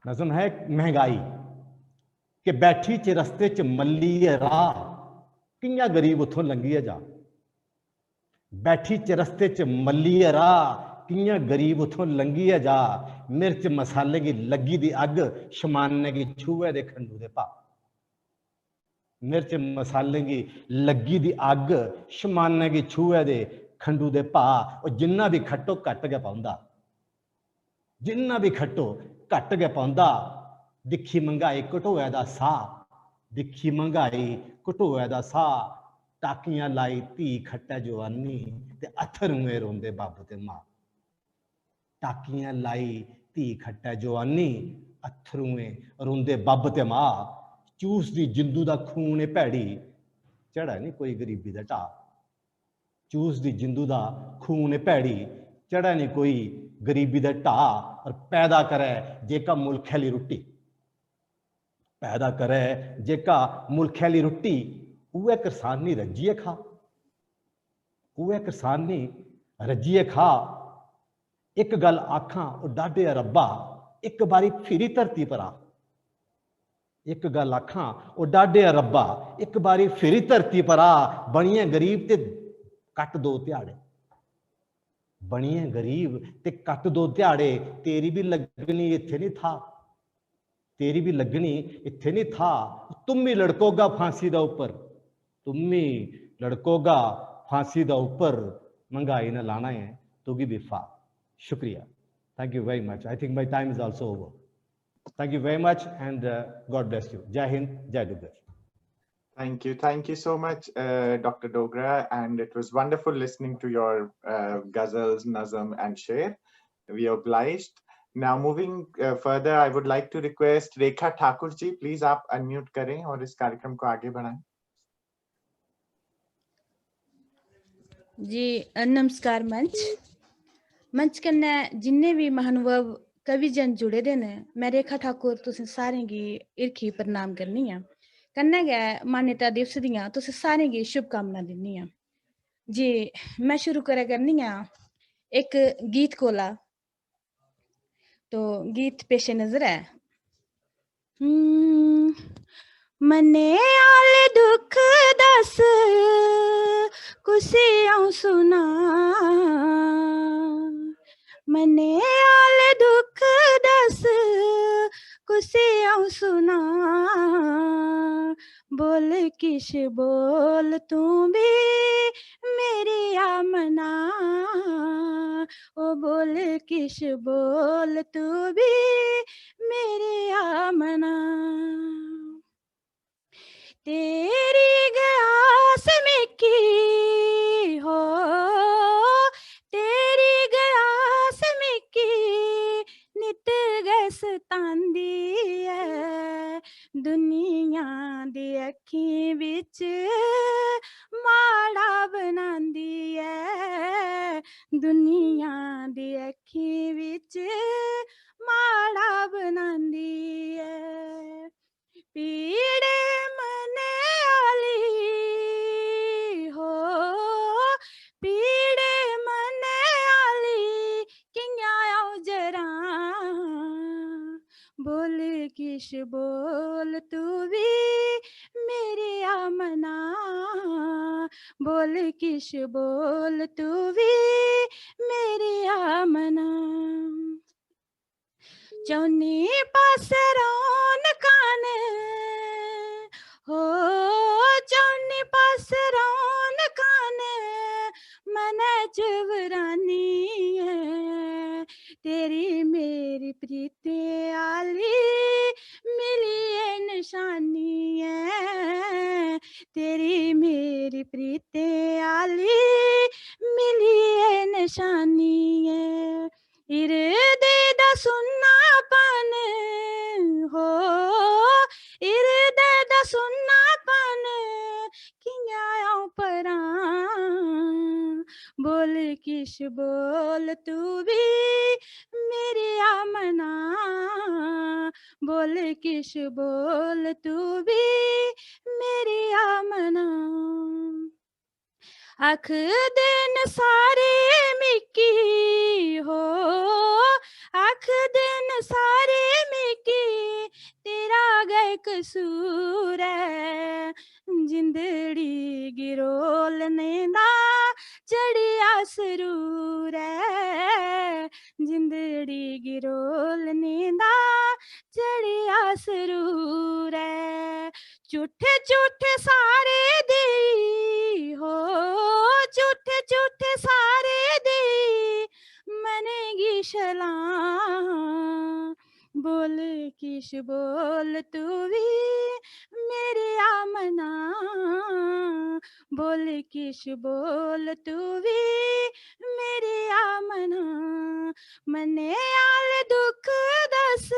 नज़म है महंगाई। कि बैठी च रस्ते च मल्लियै राह, कि'यां गरीब उत्थों लंघियै जा। बैठी च रस्ते च मल्लियै राह, कि'यां गरीब उत्थों लंघियै जा। मिर्च मसाले गी लग्गी दी अग्ग, शमानै गी छूहै दे खंडू दे भाऽ। मिर्च मसाले गी लग्गी दी अग्ग, शमानै गी छूहै दे खंडू दे भाऽ। ओह् जिन्ना बी खट्टो, घट्ट गै पौंदा। जिन्ना बी खट्टो, घट्ट गै पौंदा। दिक्खी मंगाई घटोऐ दा साह्, दिक्खी मंगाई घटोऐ दा साह्। टाकियां लाई धी खट्टै जोआनी, ते अत्थरुएं रोंदे बब्ब ते मां। टाकियां लाई धी खट्टै जोआनी, अत्थरुएं रोंदे बब्ब ते मां। चूसदी जिंदू दा खून ए भैड़ी, चढ़ै निं कोई गरीबी दा ढाऽ। चूसदी जिंदू दा खून ए भैड़ी, चढ़ै निं कोई गरीबी दा ढाऽ। और पैदा करै जेह्का मुल्खै ली रुट्टी, पैदा करै जेह्का मुल्खै ली रुट्टी, उ'ऐ करसानी रज्जियै खा, उ'ऐ करसानी रज्जियै खा। इक गल्ल आखां ओ डाढे रब्बा, इक बारी फिरी धरती पर आ। इक गल्ल आखां ओ डाढे रब्बा, इक बारी फिरी धरती पर आ। बनियै गरीब ते कट्ट दो ध्याड़े, बनियै गरीब ते कट्ट दो ध्याड़े। तेरी बी लग्गनी इत्थै निं थाह्, तेरी बी लग्गनी इत्थै निं थाह्। तुम्मी लड़कोगा फांसी दा उप्पर, तुम्मी लड़कोगा फांसी दा उप्पर। मंगाई ने लाना ऐ तुगी बी फाह्। शुक्रिया। Thank you very much. I think my time is also over. Thank you very much and uh, God bless you. Jai Hind, Jai Duggar. Thank you. Thank you so much, uh, Doctor Dogra. And it was wonderful listening to your uh, ghazals, nazm, and sher. We are obliged. Now, moving uh, further, I would like to request Rekha Thakur ji, please Aap unmute करें और इस कार्यक्रम को आगे बढ़ाएं. जी, अ, नमस्कार मंच। मंच कन्नै जिन्ने बी महानुभव कवि जन जुड़े दे न, में रेखा ठाकुर तुसें सारें गी हिरखी प्रणाम करनी आं। कन्नै गै मान्यता दिवस दियां तुसें सारें गी शुभकामनां दिन्नी आं। जी, में शुरू करै करनी आं इक गीत कोला। तो गीत पेशे नजर ऐ। हम्म, मने आले दुख दस कुसी अऊं सुना, मने आले दुख दस कुसी अऊं सुना। बोल किश बोल तू भी मेरी आमना, ओ बोल किश बोल तू भी मेरी आमना। तेरी च माड़ा बनांदी ऐ, दुनिया दी अक्खीं बिच माड़ा बनांदी ऐ। पीड़े मनै आह्ली हो, पीड़े मनै आह्ली कि'यां अ'ऊं जरां। बोल किश बोल तू बी मेरी आमना, बोल किश बोल तू बी मेरी आमना। चौनी पासै रौनकां न, हो, चौनी पासै रौनकां न, मनै च बरानी ऐ। तेरी मेरी प्रीतें आह्ली मिली एह् नशानी ऐ, तेरी मेरी प्रीतें आह्ली मिली एह् नशानी ऐ। हिरदे दा सुन्नापन, हो, हिरदे दा सुन्नापन कि'यां अ'ऊं भरां। बोल किश बोल तू बी मेरी आमना, बोल किश बोल तू बी मेरी आमना। आखदे न सारे मिकी, हो, आखदे न सारे मिकी, तेरा गै कसूर ऐ। जिंदड़ी गी रोलने दा चढ़ेआ सरूर ऐ, जिंदड़ी गी रोलने दा चढ़ेआ सरूर ऐ। झूठे झूठे सारे देई, हो, झूठे झूठे सारे देई, मनै गी छलां। बोल किश बोल तू बी मेरी आमना, बोल किश बोल तू बी मेरी आमना। मनै आह्ले दुख दस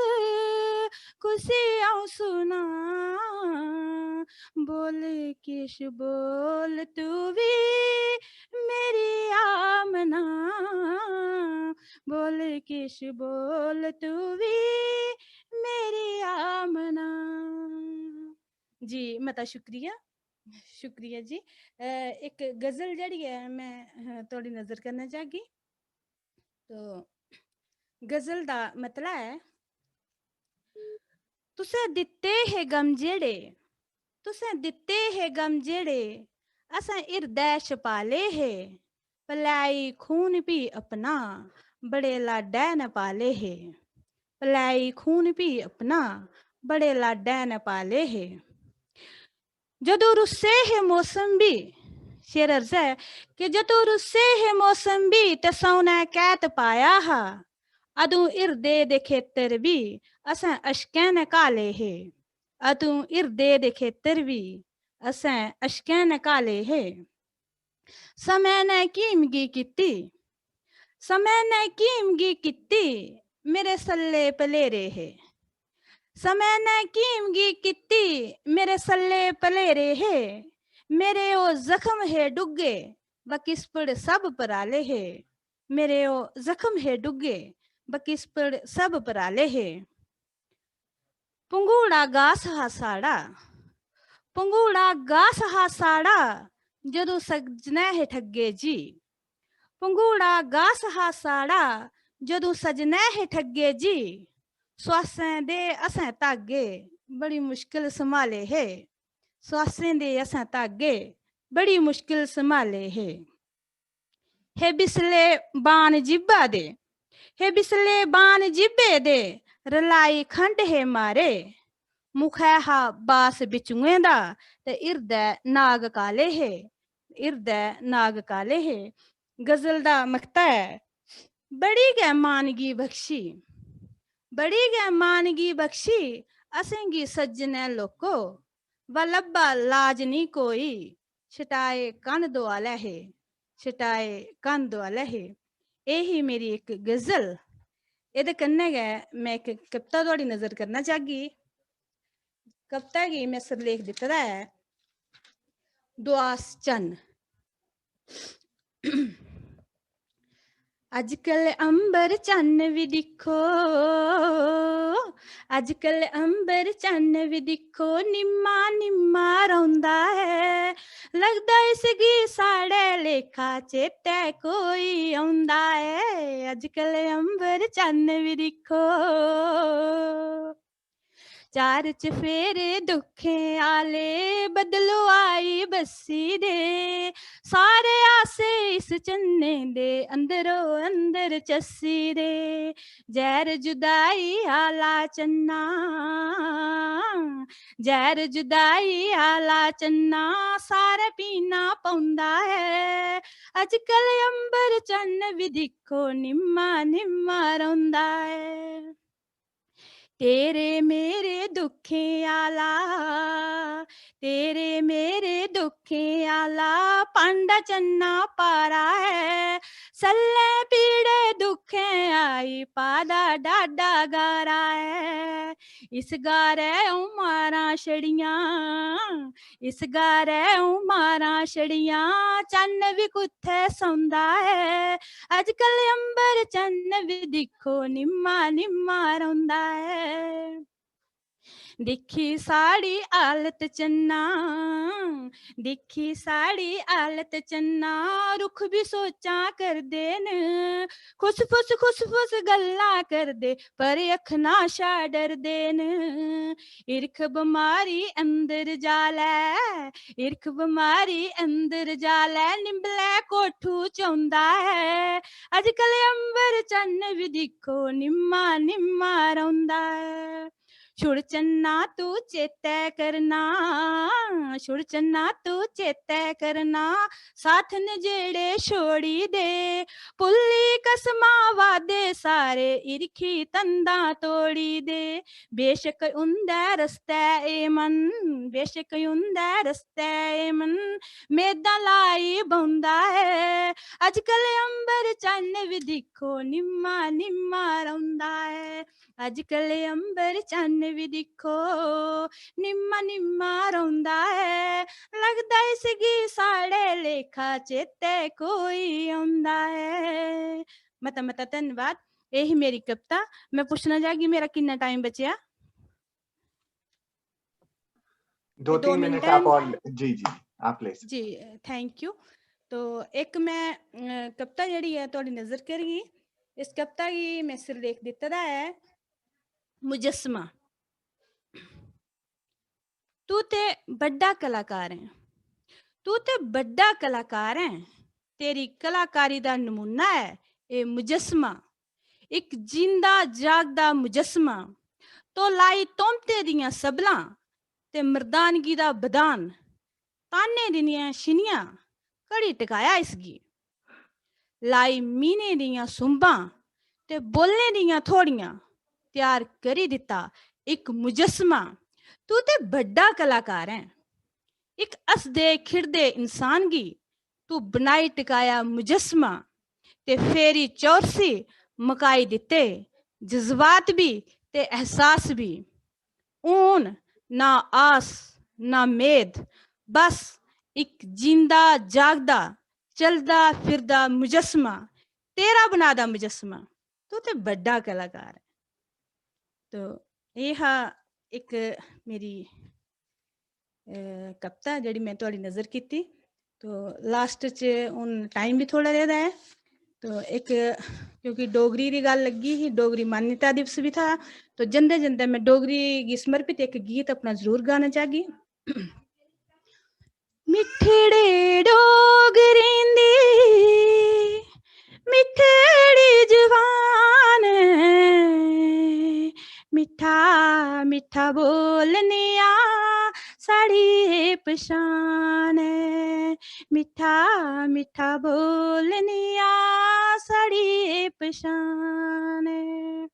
कुसी अ'ऊं सुनां। बोल किश बोल तू बी मेरी आमना, बोल किश बोल तू बी मेरी आमना। जी, मता शुक्रिया, शुक्रिया जी। अ, इक गज़ल जेह्ड़ी ऐ, में, अ, थुआढ़ी नज़र करना चाह्गी। तो गज़ल दा मतला ऐ, तुसें दित्ते हे गम जेह्ड़े, तुसें दित्ते हे गम जेह्ड़े, असें हिरदै छपाले हे। पलैई खून भी अपना, बड़े लाडै नै पाले हे। पलैई खून भी अपना, बड़े लाडै नै पाले हे। जदूं रुस्से हे मौसम बी, शेर अर्ज ऐ कि जदूं रुस्से हे मौसम बी ते सौने कैद पाया हा, अदूं हिरदे दे खेतर बी असें अश्कें नै घाले हे। अदूं हिरदे दे खेतर बी असें अश्कें नै घाले हे। समें नै कीम गी कीती, समें नै कीम गी कीती, मेरे सल्ले भलेरे हे। समें नै कीम गी कीती, मेरे सल्ले भलेरे हे। मेरे ओह् जख्म हे डुग्गे, बकिस्पड़ सब पराले हे। मेरे ओह् जख्म हे डुग्गे, बकिस्पड़ सब पराले हे। पंघूड़ा गास हा साढ़ा, पंघूड़ा गास हा साढ़ा, जदूं सजने हे ठग्गे जी। पंघूड़ा गास हा साढ़ा, जदूं सजने हे ठग्गे जी। सुआसें दे असें धागे, बड़ी मुश्कल सम्हाले हे। सुआसें दे असें धागे, बड़ी मुश्कल सम्हाले हे। हे बिसले बाण जिब्बा दे, हे बिसले बाण जिब्बे दे, रलाई खंड हे मारे। मुखै हा बास बिचुएं दा, ते हिरदै नाग काले हे, हिरदै नाग काले हे। गज़ल दा मकता ऐ, बड़ी गै मान गी बख्शी, बड़ी गै मान गी बख्शी, असेंगी सज्जने लोको, वा लब्भा लाज निं कोई, छटाए कन्न दोआलै हे, छटाए कन्न दोआलै हे। एह् ही मेरी इक गज़ल। एह्दे कन्नै गै में इक कविता थुआढ़ी नज़र करना चाह्गी। कविता गी में सिरलेख दित्ते दा ऐ, दुआस चन्न। अजकल अंबर चन्न बी दिक्खो, अजकल अंबर चन्न बी दिक्खो, निम्मा निम्मा रौंदा ऐ। लगदा इसगी साढ़े लेखा चेतै कोई औंदा ऐ। अजकल अंबर चन्न बी दिक्खो। चार चफेरे दुखें आले बदलो आई बस्सी दे, सारे आसे इस चन्ने दे अंदरो अंदर चस्सी दे। जैर जुदाई आला चन्ना, जैर जुदाई आला चन्ना सारे पीना पौंदा ऐ। अजकल अंबर चन्न बी दिक्खो, निम्मा निम्मा रौंदा ऐ। तेरे मेरे दुखें आला, तेरे मेरे दुखें आला पांडा चन्ना पारा ऐ। सल्लें पीड़े दुखें आई पादा डाडा गारा ऐ। इस गारै अ'ऊं मारां छड़ियां, इस गारै अ'ऊं मारां छड़ियां, चन्न बी कुत्थै सौंदा ऐ। अजकल अंबर चन्न बी दिक्खो, निम्मा निम्मा रौंदा ऐ। दिक्खी साढ़ी हालत चन्ना, दिक्खी साढ़ी हालत चन्ना, रुक्ख बी सोचां करदे न। खुसफुस खुसफुस गल्लां करदे, पर अक्खना शा डरदे न। हिरख बमारी अंदर जालै, हिरख बमारी अंदर जालै, निंबलै कोठू चौंदा ऐ। अजकल अंबर चन्न बी दिक्खो, निम्मा निम्मा रौंदा ऐ। छुड़ चन्ना तू चेतै करना, छुड़ चन्ना तू चेतै करना, साथ न जेड़े छोड़ी दे। भुल्ली कसमां वादे सारे, हिरखी तंदां तोड़ी दे। बेशक उं'दै रस्तै ए मन, बेशक उं'दै रस्तै ए मन, मेदां लाई बौंह्दा ऐ। अजकल अंबर चन्न बी दिक्खो, निम्मा निम्मा रौंह्दा ऐ। अजकल अंबर चन्न बी दिक्खो, निम्मा निम्मा रौंह्दा ऐ। लगदा इसगी साढ़े लेखा चेतै कोई औंदा ऐ। मता मता धन्नवाद। एह् ही मेरी कविता। में पुच्छना चाहगी, मेरा किन्ना टाइम बचेआ? दो दो तीन मिनट मिनट आप हैं। और, जी, जी, आप ले सकते। जी, thank you। तो इक मैं, अ, कविता जेह्ड़ी ऐ, थुआढ़ी नजर करगी। इस कविता गी में सिरलेख दित्ते दा ऐ मुजस्समा। तू ते बड्डा कलाकार ऐं, तू ते बड्डा कलाकार ऐं। तेरी कलाकारी दा नमूना ऐ एह् मुजस्समा, इक जींदा जागदा मुजस्समा। तो लाई तोमते दियां सबलां ते मर्दानगी दा बदान, ताने दियां छिनियां घड़ी टकाया इसगी। लाई मीने दियां सुंबां ते बोलने दियां थोड़ियां, त्यार करी दित्ता इक मुजस्समा। तू ते बड्डा कलाकार ऐं, इक हसदे खिड़दे इंसान गी तू बनाई टकाया मुजस्समा। ते फेरी चौरसी मकाई दित्ते जज्बात बी ते एहसास बी। हून ना आस ना मेद, बस इक जींदा जागदा चलदा फिरदा मुजस्समा, तेरा बनादा मुजस्समा। तू ते बड्डा कलाकार ऐ। तो एह् हा इक मेरी, अ, कविता जेह्ड़ी में थुआढ़ी नजर कीती। तो last च हून time बी थोह्ड़ा रेह्दा ऐ, तो इक, क्योंकि डोगरी दी गल्ल लग्गी ही, डोगरी मान्यता दिवस बी था, तो जंदे जंदे में डोगरी गी समर्पित इक गीत अपना जरूर गाना चाहगी। मिट्ठड़े डोगरें दी मिट्ठड़ी जबान, मिट्ठा मिट्ठा बोलने आ साढ़ी एह् पछान ऐ, मिट्ठा मिट्ठा बोलने आ साढ़ी एह् पछान ऐ।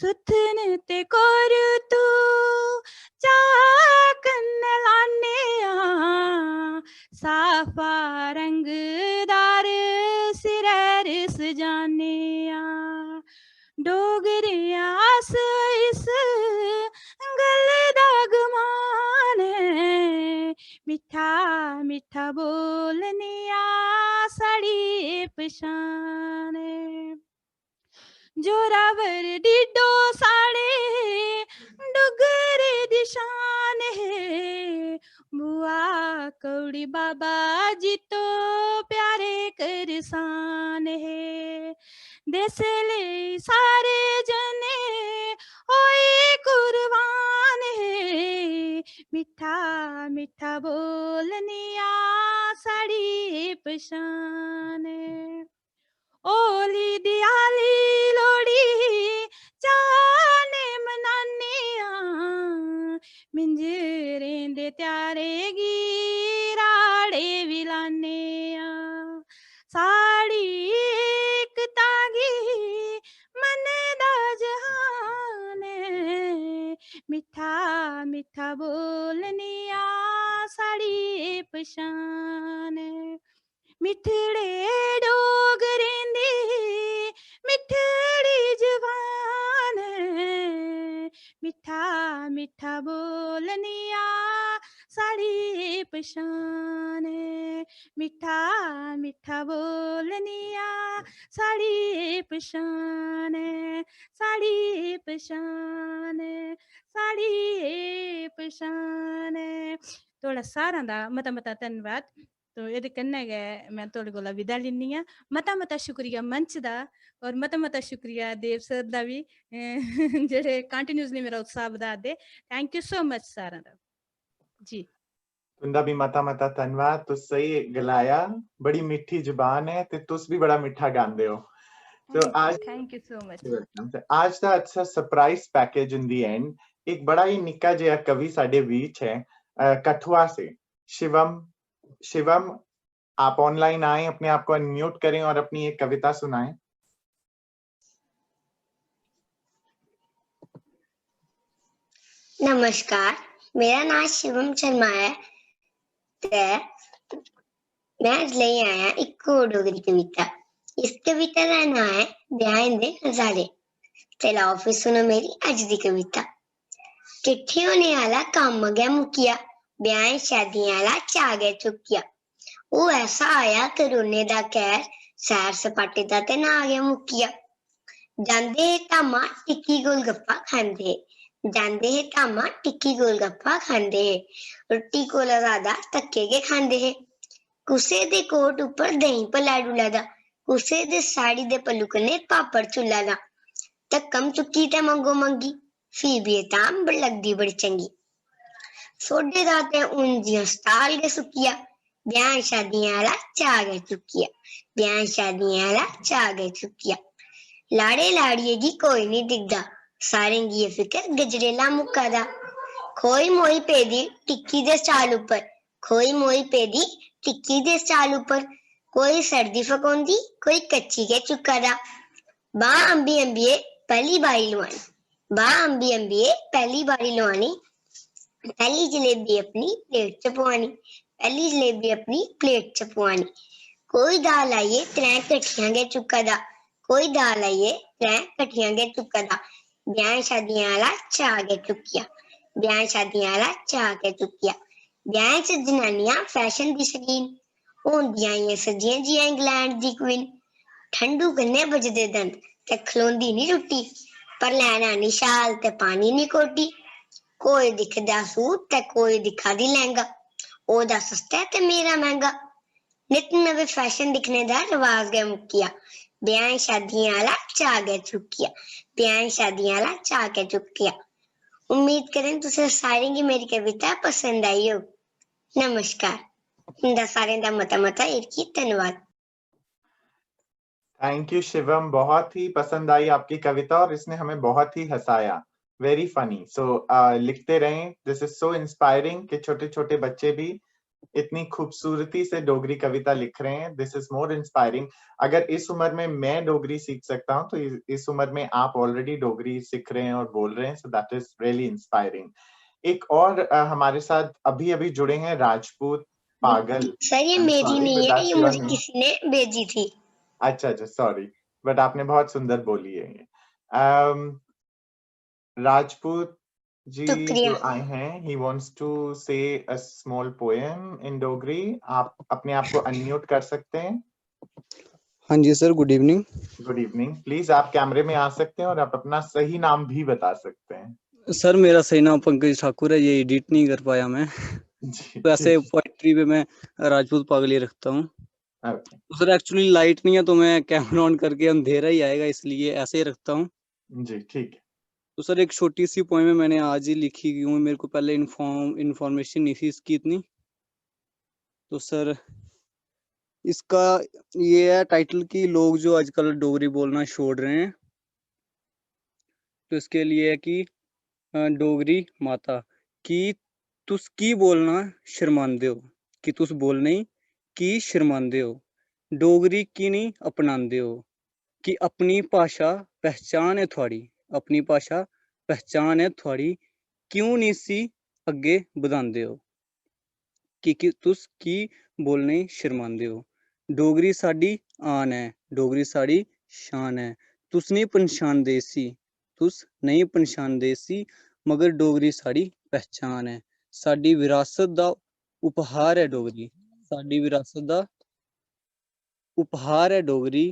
सुथन ते कोर तू चाऽ कन्नै लाने आं, साफा रंगदार सिरैर सजाने आं। डोगरे आं अस इस गल्ल दा गमान ऐ, मिट्ठा मिट्ठा मिट्ठा बोलनिया साढ़ी पछान ऐ। जोरावर डीडो साढ़े डुग्गर दी शान है, बुआ कौड़ी बाबा जित्तो प्यारे करसान है। देस लेई सारे जने होए कुर्बान है, मिट्ठा मिट्ठा बोलनिया साढ़ी पछान ऐ। होली दियाली लोह्ड़ी चाऽ ने मनाने आं, मिंजरें दे त्यारे गी राड़े बी लाने आं। साढ़ी एकता गी मनदा जहान ऐ, मिट्ठा मिट्ठा बोलनिया साढ़ी पछान ऐ। मिट्ठड़े डोगरें दी मिट्ठड़ी जबान ऐ, मिट्ठा मिट्ठा बोलनिया साढ़ी पछान ऐ, मिट्ठा मिट्ठा बोलनिया साढ़ी पछान ऐ, साढ़ी पछान ऐ, साढ़ी पछान ऐ। थुआढ़ा सारें दा मता मता धन्नवाद। तो एह्दे कन्नै गै में थुआढ़े कोला विदा लैन्नी आं। मता मता शुक्रिया मंच दा और मता मता शुक्रिया देव सर दा बी, अ, जेह्ड़े कंटिन्यूअसली मेरा उत्साह बधा दे। Thank you so much सारें दा जी। तुंदा भी मता मता धन्नवाद। तुस सही गलाया, बड़ी मिट्ठी जुबान ऐ ते तुस भी बड़ा मिट्ठा गांदे ओ। तो आज Thank you so much। Welcome। ते आज दा अच्छा सरप्राइज पैकेज इन दी एंड, एक बड़ा ही निक्का जेहा कवि साडे बीच है, अ, कठुआ से, शिवम। शिवम, आप ऑनलाइन आए, अपने आप को अनम्यूट करें और अपनी एक कविता सुनाएं। नमस्कार, मेरा नांऽ शिवम शर्मा ऐ ते में अज्ज लेई आया इक होर डोगरी कविता। इस कविता दा नांऽ ऐ ब्याहें दे नजारे। ते लैओ फिर सुनो मेरी अज्ज दी कविता। किट्ठे होने आह्ला कम्म गै मुक्केआ, ब्याहें शादियें आह्ला चाऽ गै चुक्केआ। ओह् ऐसा आया करोने दा कैह्र, सैर सपाटे दा ते नांऽ गै मुक्केआ। जांदे हे धामां टिक्की गोलगप्पा खंदे हे, जांदे हे धामां टिक्की गोलगप्पा खंदे हे, रुट्टी कोला ज्यादा धक्के गै खंदे हे। कुसै दे कोट उप्पर देहीं भल्ला डुल्ला दा, कुसै दे साड़ी दे पल्लू कन्नै पापड़ चुल्ला दा। धक्कम चुक्की ते मंगो मंगी, फ्ही बी एह् धाम लगदी बड़ी चंगी। सोडे दा ते हून जि'यां स्टाल गै सुक्केआ, ब्याहें शादियें आह्ला चाऽ गै चुक्केआ, ब्याहें शादियें आह्ला चाऽ गै चुक्केआ। लाड़े लाड़िये गी कोई निं दिखदा, सारें गी एह् फिकर गजरेला मुक्का दा। खोई मोई पेदी टिक्की दे स्टाल उप्पर, खोई मोई पेदी टिक्की दे स्टाल उप्पर, कोई सड़दी फकोंदी, कोई कच्ची गै चुक्का दा। बांह् अंबी अंबिये पैह्ली बारी लुआनी, बांह् अंबी अंबिये पैह्ली बारी लुआनी, पैह्ली जलेबी अपनी प्लेट च पुआनी, पैह्ली जलेबी अपनी प्लेट च पुआनी। कोई दाल आइयै त्रैं कट्ठियां गै चुक्का दा, कोई दाल आइयै त्रैं कट्ठियां गै चुक्का दा। ब्याहें शादियें आह्ला चाऽ गै चुक्केआ, ब्याहें शादियें आह्ला चाऽ गै चुक्केआ। ब्याहें च जनानियां फैशन दी शकीन, होंदियां आइयां सज्जियां जि'यां इंग्लैंड दी क्वीन। ठंडू कन्नै बजदे दंद ते खलोंदी निं रुट्टी, पर लैना निं शाल ते पानी निं कोटी। कोई दिखदा सूट ते कोई दिक्खा दी लैंह्गा, ओह्दा सस्ता ऐ ते मेरा मैंह्गा। नित नमें फैशन दिक्खने दा रवाज गै मुक्केआ, ब्याहें शादियें आह्ला चाऽ गै चुक्केआ, ब्याहें शादियें आह्ला चाऽ गै चुक्केआ। उम्मीद करें तुसें सारें गी मेरी कविता पसंद आई होग। नमस्कार। तुं'दा सारें दा मता मता हिरखी धन्नवाद। थैंक यू शिवम, बहुत ही पसंद आई आपकी कविता और इसने हमें बहुत ही हंसाया। Very funny. सो लिखते रहें, दिस इज सो इंस्पायरिंग कि छोटे छोटे बच्चे भी इतनी खूबसूरती से डोगरी कविता लिख रहे हैं। This is more inspiring. अगर इस उम्र में मैं डोगरी सीख सकता हूँ तो इस, इस उम्र में आप ऑलरेडी डोगरी सीख रहे हैं और बोल रहे हैं, so that is really inspiring. एक और अ, हमारे साथ अभी अभी जुड़े हैं राजपूत पागल। सर, ये I'm मेरी sorry, नहीं but है, that's ये your मुझे name. किसी ने भेजी थी। अच्छा अच्छा, सॉरी, बट आपने बहुत सुंदर बोली है ये। अम, राजपूत जी शुक्रिया। जो आए हैं, he wants to say a small poem in Dogri। आप अपने आप को अनम्यूट कर सकते हैं। हाँ जी sir, good evening. Good evening. Please आप कैमरे में आ सकते हैं और आप अपना सही नाम भी बता सकते हैं। सर, मेरा सही नाम पंकज ठाकुर है, ये एडिट नहीं कर पाया मैं। जी वैसे पोइट्री पे मैं राजपूत पागली रखता हूँ। ओके। तो सर, एक्चुअली लाइट नहीं है, तो मैं कैमरा ऑन करके अंधेरा ही आएगा, इसलिए ऐसे ही रखता हूँ। जी ठीक है। तो सर, एक छोटी सी पोएम है, मैंने आज ही लिखी, क्यों मेरे को पहले इन्फॉर्म इन्फॉर्मेशन नहीं थी इसकी इतनी। तो सर, इसका ये है टाइटल कि लोग जो आजकल डोगरी बोलना छोड़ रहे हैं, तो इसके लिए है कि अ, डोगरी माता, कि तुस की बोलना शर्मांदे हो, कि तुस बोलने की शर्मांदे हो, डोगरी की नहीं अपनांदे हो, कि अपनी भाशा पहचान ऐ थुआढ़ी, अपनी भाशा पहचान ऐ थुआढ़ी, क्यों निं इसी अग्गें बधांदे ओ? कि, कि तुस की बोलने शर्मांदे ओ? डोगरी साढ़ी आन ऐ, डोगरी साढ़ी शान ऐ। तुस नेईं पन्छानदे इसी, तुस नेईं पन्छानदे इसी, मगर डोगरी साढ़ी पहचान ऐ, साढ़ी विरासत दा उपहार ऐ डोगरी, साढ़ी विरासत दा उपहार ऐ डोगरी,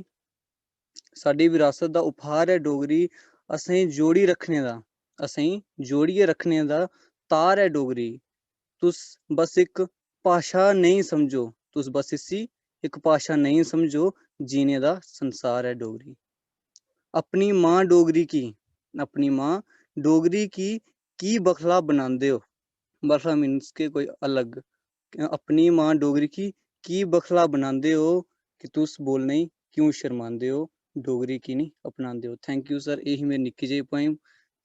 साढ़ी विरासत दा उपहार ऐ डोगरी, असेंगी जोड़ी रक्खने दा, असेंगी जोड़ियै रक्खने दा तार ऐ डोगरी। तुस बस इक भाशा नेईं समझो, तुस बस इसी इक भाशा नेईं समझो, जीने दा संसार ऐ डोगरी। अपनी मां डोगरी की, अपनी मां डोगरी की की बखला बनांदे ओ? बखला मीन्स के कोई अलग। अपनी मां डोगरी की की बखला बनांदे ओ कि तुस बोलने गी क्यों शर्मांदे ओ, डोगरी की नहीं अपनांदे ओ? थैंक यू सर, यही मेरी निक्की जेही पोएम।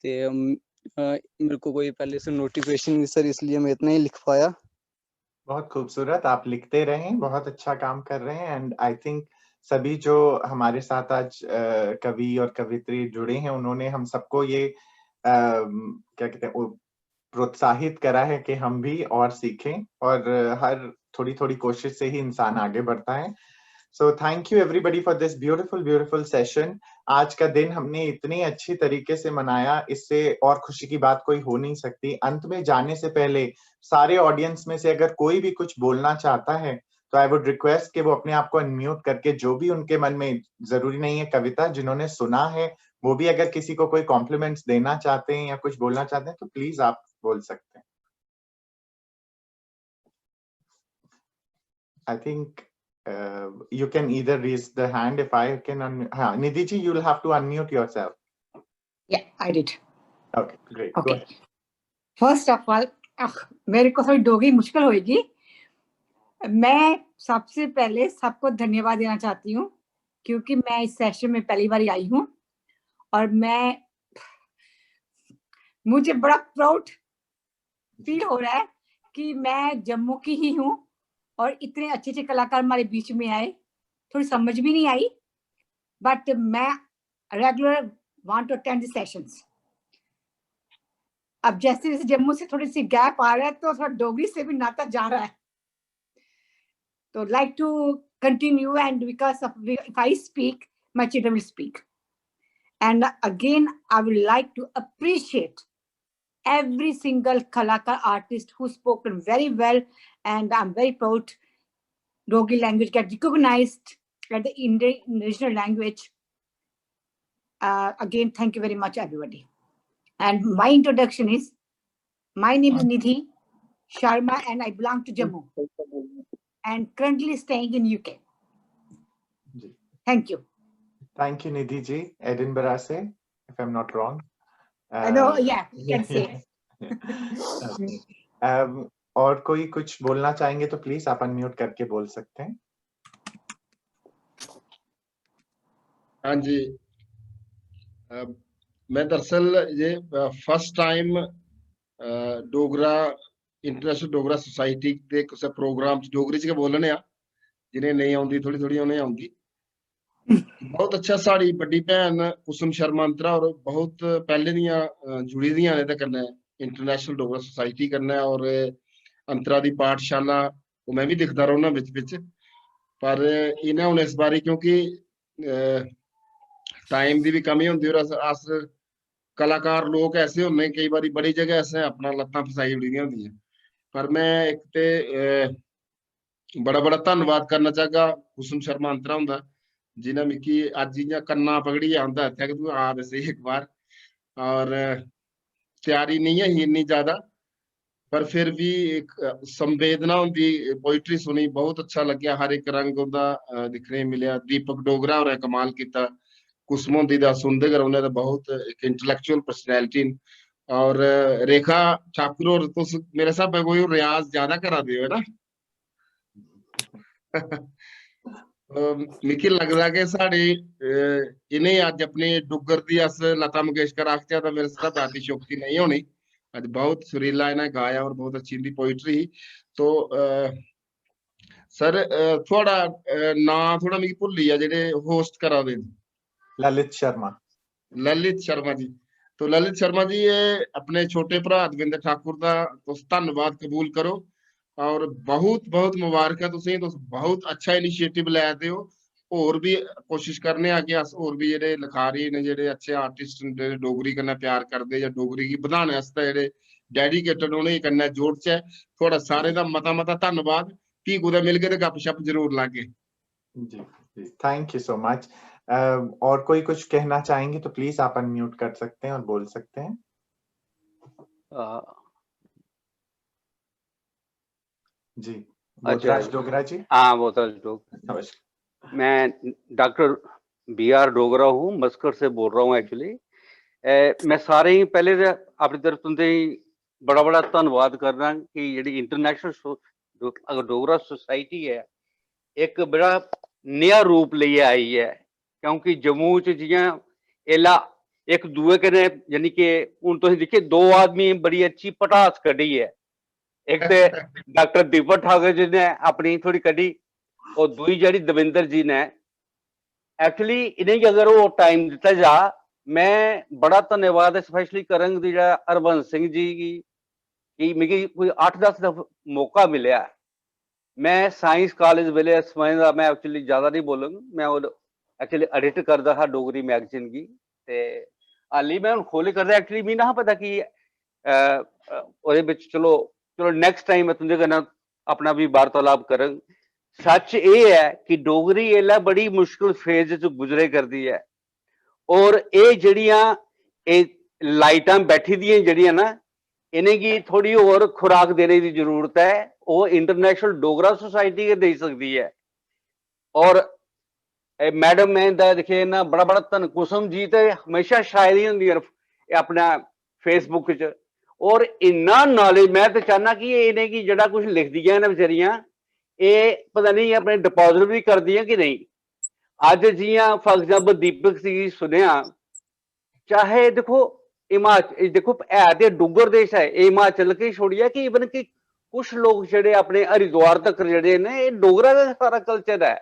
ते अम, अ, मेरे को कोई पहले से नोटिफिकेशन नहीं सर, इसलिए मैं इतना ही लिख पाया। बहुत खूबसूरत, आप लिखते रहें, बहुत अच्छा काम कर रहे हैं। एंड आई थिंक सभी जो हमारे साथ आज अ, कवि और कवित्री जुड़े हैं, उन्होंने हम सबको ये अम, क्या कहते हैं, उ- प्रोत्साहित करा है कि हम भी और सीखें और हर थोड़ी थोड़ी कोशिश से ही इंसान आगे बढ़ता है। So thank you everybody for this beautiful beautiful session। आज का दिन हमने इतनी अच्छी तरीके से मनाया, इससे और खुशी की बात कोई हो नहीं सकती। अंत में जाने से पहले सारे ऑडियंस में से अगर कोई भी कुछ बोलना चाहता है तो आई वुड रिक्वेस्ट कि वो अपने आप को अनम्यूट करके जो भी उनके मन में, जरूरी नहीं है कविता, जिन्होंने सुना है वो भी अगर किसी को कोई कॉम्प्लीमेंट्स देना चाहते हैं या कुछ बोलना चाहते हैं तो प्लीज आप बोल सकते हैं। I think uh, you can either raise the hand if I can un- हाँ, Nidhi ji, you will have to unmute yourself. Yeah, I did. Okay, great. Go Okay. Ahead. First of all, आह, मेरे को थोड़ी डोगरी मुश्किल होएगी। मैं सबसे पहले सबको धन्यवाद देना चाहती हूँ क्योंकि मैं इस सेशन में पहली बार आई हूँ और मैं मुझे बड़ा प्राउड फील हो रहा है कि मैं जम्मू की ही हूँ और इतने अच्छे अच्छे कलाकार हमारे बीच में आए। थोड़ी समझ भी नहीं आई, बट मैं regular want to attend the sessions. अब जैसे जैसे जम्मू से थोड़ी सी गैप आ रहा है तो थोड़ा डोगरी से भी नाता जा रहा है। तो like to continue and because of, if I speak, my children will speak. And again, I would like to appreciate every single Kalakar artist who spoken very well, and I'm very proud Dogri language get recognized as the Indian national language. Uh, again, thank you very much, everybody. And my introduction is, my name is Nidhi Sharma, and I belong to Jammu, and currently staying in U K. जी। Thank you. Thank you, Nidhi ji, Edinburgh से, if I'm not wrong. I know, Uh, yeah, you can say. Okay. Um, और कोई कुछ बोलना चाहेंगे तो please Aap unmute करके बोल सकते हैं। हाँ जी। अ, मैं दरअसल ये first time Dogra, international Dogra society दे कुसै प्रोग्राम च डोगरी च गै बोलने आ। जिनें नेईं औंदी, थोड़ी थोड़ी उनें औंदी। बहुत अच्छा, साढ़ी बड्डी भैन कुसुम शर्मा अंतरा होर बहुत पैह्ले दियां अ, जुड़ी दियां न एह्दे कन्नै, इंटरनेशनल डोगरा सोसाइटी कन्नै, और अंतरा दी पाठशाला ओह् में बी दिखदा रौह्ना बिच बिच। पर इ'नें हून इस बारी क्योंकि टाइम दी बी कमी होंदी और अस, अस कलाकार लोक ऐसे होंदे, केई बारी बड़ी जगह असें अपना लत्तां फसाई ओड़ी दियां होंदियां। पर मैं इक ते, अ, बड़ा-बड़ा धन्नवाद करना चाहगा कुसुम शर्मा अंतरा हुंदा, जिन्हें मिगी अज्ज इ'यां कन्ना पकड़ियै आंदा इत्थै कि तूं आ ते सेही इक बार। और त्यारी नेईं ही इन्नी ज्यादा, पर फिर भी इक, अ, संवेदना होंदी, poetry सुनी, बहुत अच्छा लग्गेआ। हर इक रंग उं'दा, अ, दिक्खने गी मिलेआ। दीपक डोगरा होरें कमाल कीता, कुसुम हुंदी दा सुनदे गै रौह्ने दा, बहुत इक intellectual personality न। और, अ, रेखा ठाकुर होर, तुस मेरे स्हाबै कोई रियाज ज्यादा करा दे ओ, है ना? अम, मिगी लगदा कि साढ़े, अ, इ'नें अज्ज अपने डुग्गर दी अस लता मंगेशकर आखचै तां मेरे स्हाबै अतिशयोक्ति नेईं होनी। अज्ज बहुत सुरीला इ'नें गाया और बहुत अच्छी इं'दी poetry ही। तो, अ, सर, अ, थुआढ़ा, अ, नांऽ थोह्ड़ा मिगी भुल्ली गेआ, जेह्ड़े host करा दे न। ललित शर्मा। ललित शर्मा जी। तो ललित शर्मा जी, एह् अपने छोटे भ्राऽ दविंदर ठाकुर दा तुस धन्नवाद कबूल करो और बहुत, बहुत मुबारक ऐ तुसेंगी, तुस बहुत अच्छा initiative लै दे ओ। होर बी कोशिश करने आं कि अस होर बी जेह्ड़े लखारी न, जेह्ड़े अच्छे artist न, जेह्ड़े डोगरी कन्नै प्यार करदे जां डोगरी गी बधाने आस्तै जेह्ड़े dedicated, उ'नेंगी कन्नै जोड़चै। थुआढ़ा सारें दा मता, मता धन्नवाद। फ्ही कुतै मिलगे ते गपशप जरूर लागे। जी, जी, thank you so much। अ, और कोई कुछ कहना चाहेंगे तो please आप unmute कर सकते हैं और बोल सकते हैं। अ, जी, अच्छा। बोधराज डोगरा जी। हाँ, बोधराज डोगरा। नमस्कार। मैं डॉक्टर बी आर डोगरा हूँ, मस्कट से बोल रहा हूँ actually। ए, मैं सारे ही पहले तो अपनी तरफ तुंदे ही बड़ा-बड़ा धन्नवाद करना कि जेह्ड़ी International सो-, डो-, अगर डोगरा सोसाइटी ऐ, इक बड़ा नेहा रूप लेइयै आई ऐ, क्योंकि जम्मू च जि'यां एल्ला इक दूए कन्नै, यानी कि हून तुसें दिक्खे, दो आदमी बड़ी अच्छी भटास कड्ढी ऐ। इक ते डॉक्टर दीपक ठाकुर जी ने अपनी थोड़ी कड्ढी, और दूई जेह्ड़ी दविंदर जी ने, actually इ'नेंगी अगर ओह् time दित्ता जा, मैं बड़ा धन्यवाद specially करंग जेह्ड़ा हरबंस सिंह जी गी, कि मिगी कोई अट्ठ दस दफ-, मौका मिलेआ। मैं science college बेल्ले समें दा मैं actually ज्यादा नहीं बोलंग, मैं ओह् actually edit करदा हा डोगरी magazine गी, ते हाली मैं हून खोह्ल्ली करदा, actually मिगी ना हा पता कि, अ, अ, ओह्दे बिच चलो, चलो next time मैं तुं'दे कन्नै अपना भी वार्तालाप करंग। सच एह् ऐ कि डोगरी एल्लै बड़ी मुश्कल phase च गुजरे करदी ऐ, और एह् जेह्ड़ियां एह् लाइटां बैठी दियां जेह्ड़ियां ना, इ'नेंगी थोड़ी होर खुराक देने दी जरूरत ऐ, ओह् International डोगरा सोसाइटी गै देई सकदी ऐ। और एह् मैडम, मैं इंदा दिक्खे ना बड़ा, बड़ा धन-, कुसुम जी ते हमेशा शायरी होंदी ऐ अपना Facebook च, और इन्ना knowledge, मैं ते चाहना कि इ'नेंगी जेह्ड़ा कुछ लिखदियां न बेचारियां, एह् पता नहीं अपने deposit भी करदियां कि नहीं। अज्ज जियां for example दीपक जी गी सुनेआ, चाहे दिक्खो हिमाचल, दिक्खो है ते डुग्गर देश ऐ, एह् हिमाचल गी छोड़ियै कि even कि कुछ लोक जेह्ड़े अपने हरिद्वार तक जेह्ड़े न, एह् डोगरा दा सारा culture ऐ,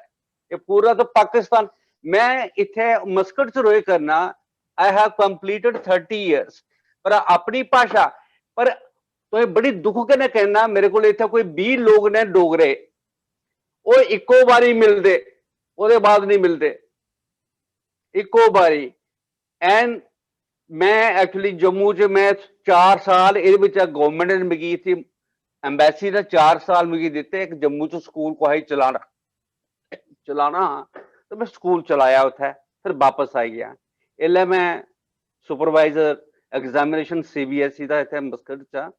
एह् पूरा तो पाकिस्तान। मैं इत्थै मस्कट च रोए करना, I have completed thirty years, पर अपनी भाशा, पर तुसें बड़ी दुख कन्नै कहना, मेरे कोल इत्थै कोई बीह् लोक ने डोगरे, ओह् इक्को बारी मिलदे, ओह्दे बाद नहीं मिलदे, इक्को बारी। And मैं actually जम्मू च मैं चार साल, एह्दे बिच government ने मिगी इत्थै embassy दा चार साल मिगी दित्ते, इक जम्मू च स्कूल कुसै गी चलाना, चलाना हा, ते मैं स्कूल चलाया उत्थै, फिर बापस आई गेआ। इसलै मैं supervisor examination C B S E दा इत्थै मस्कट च आं,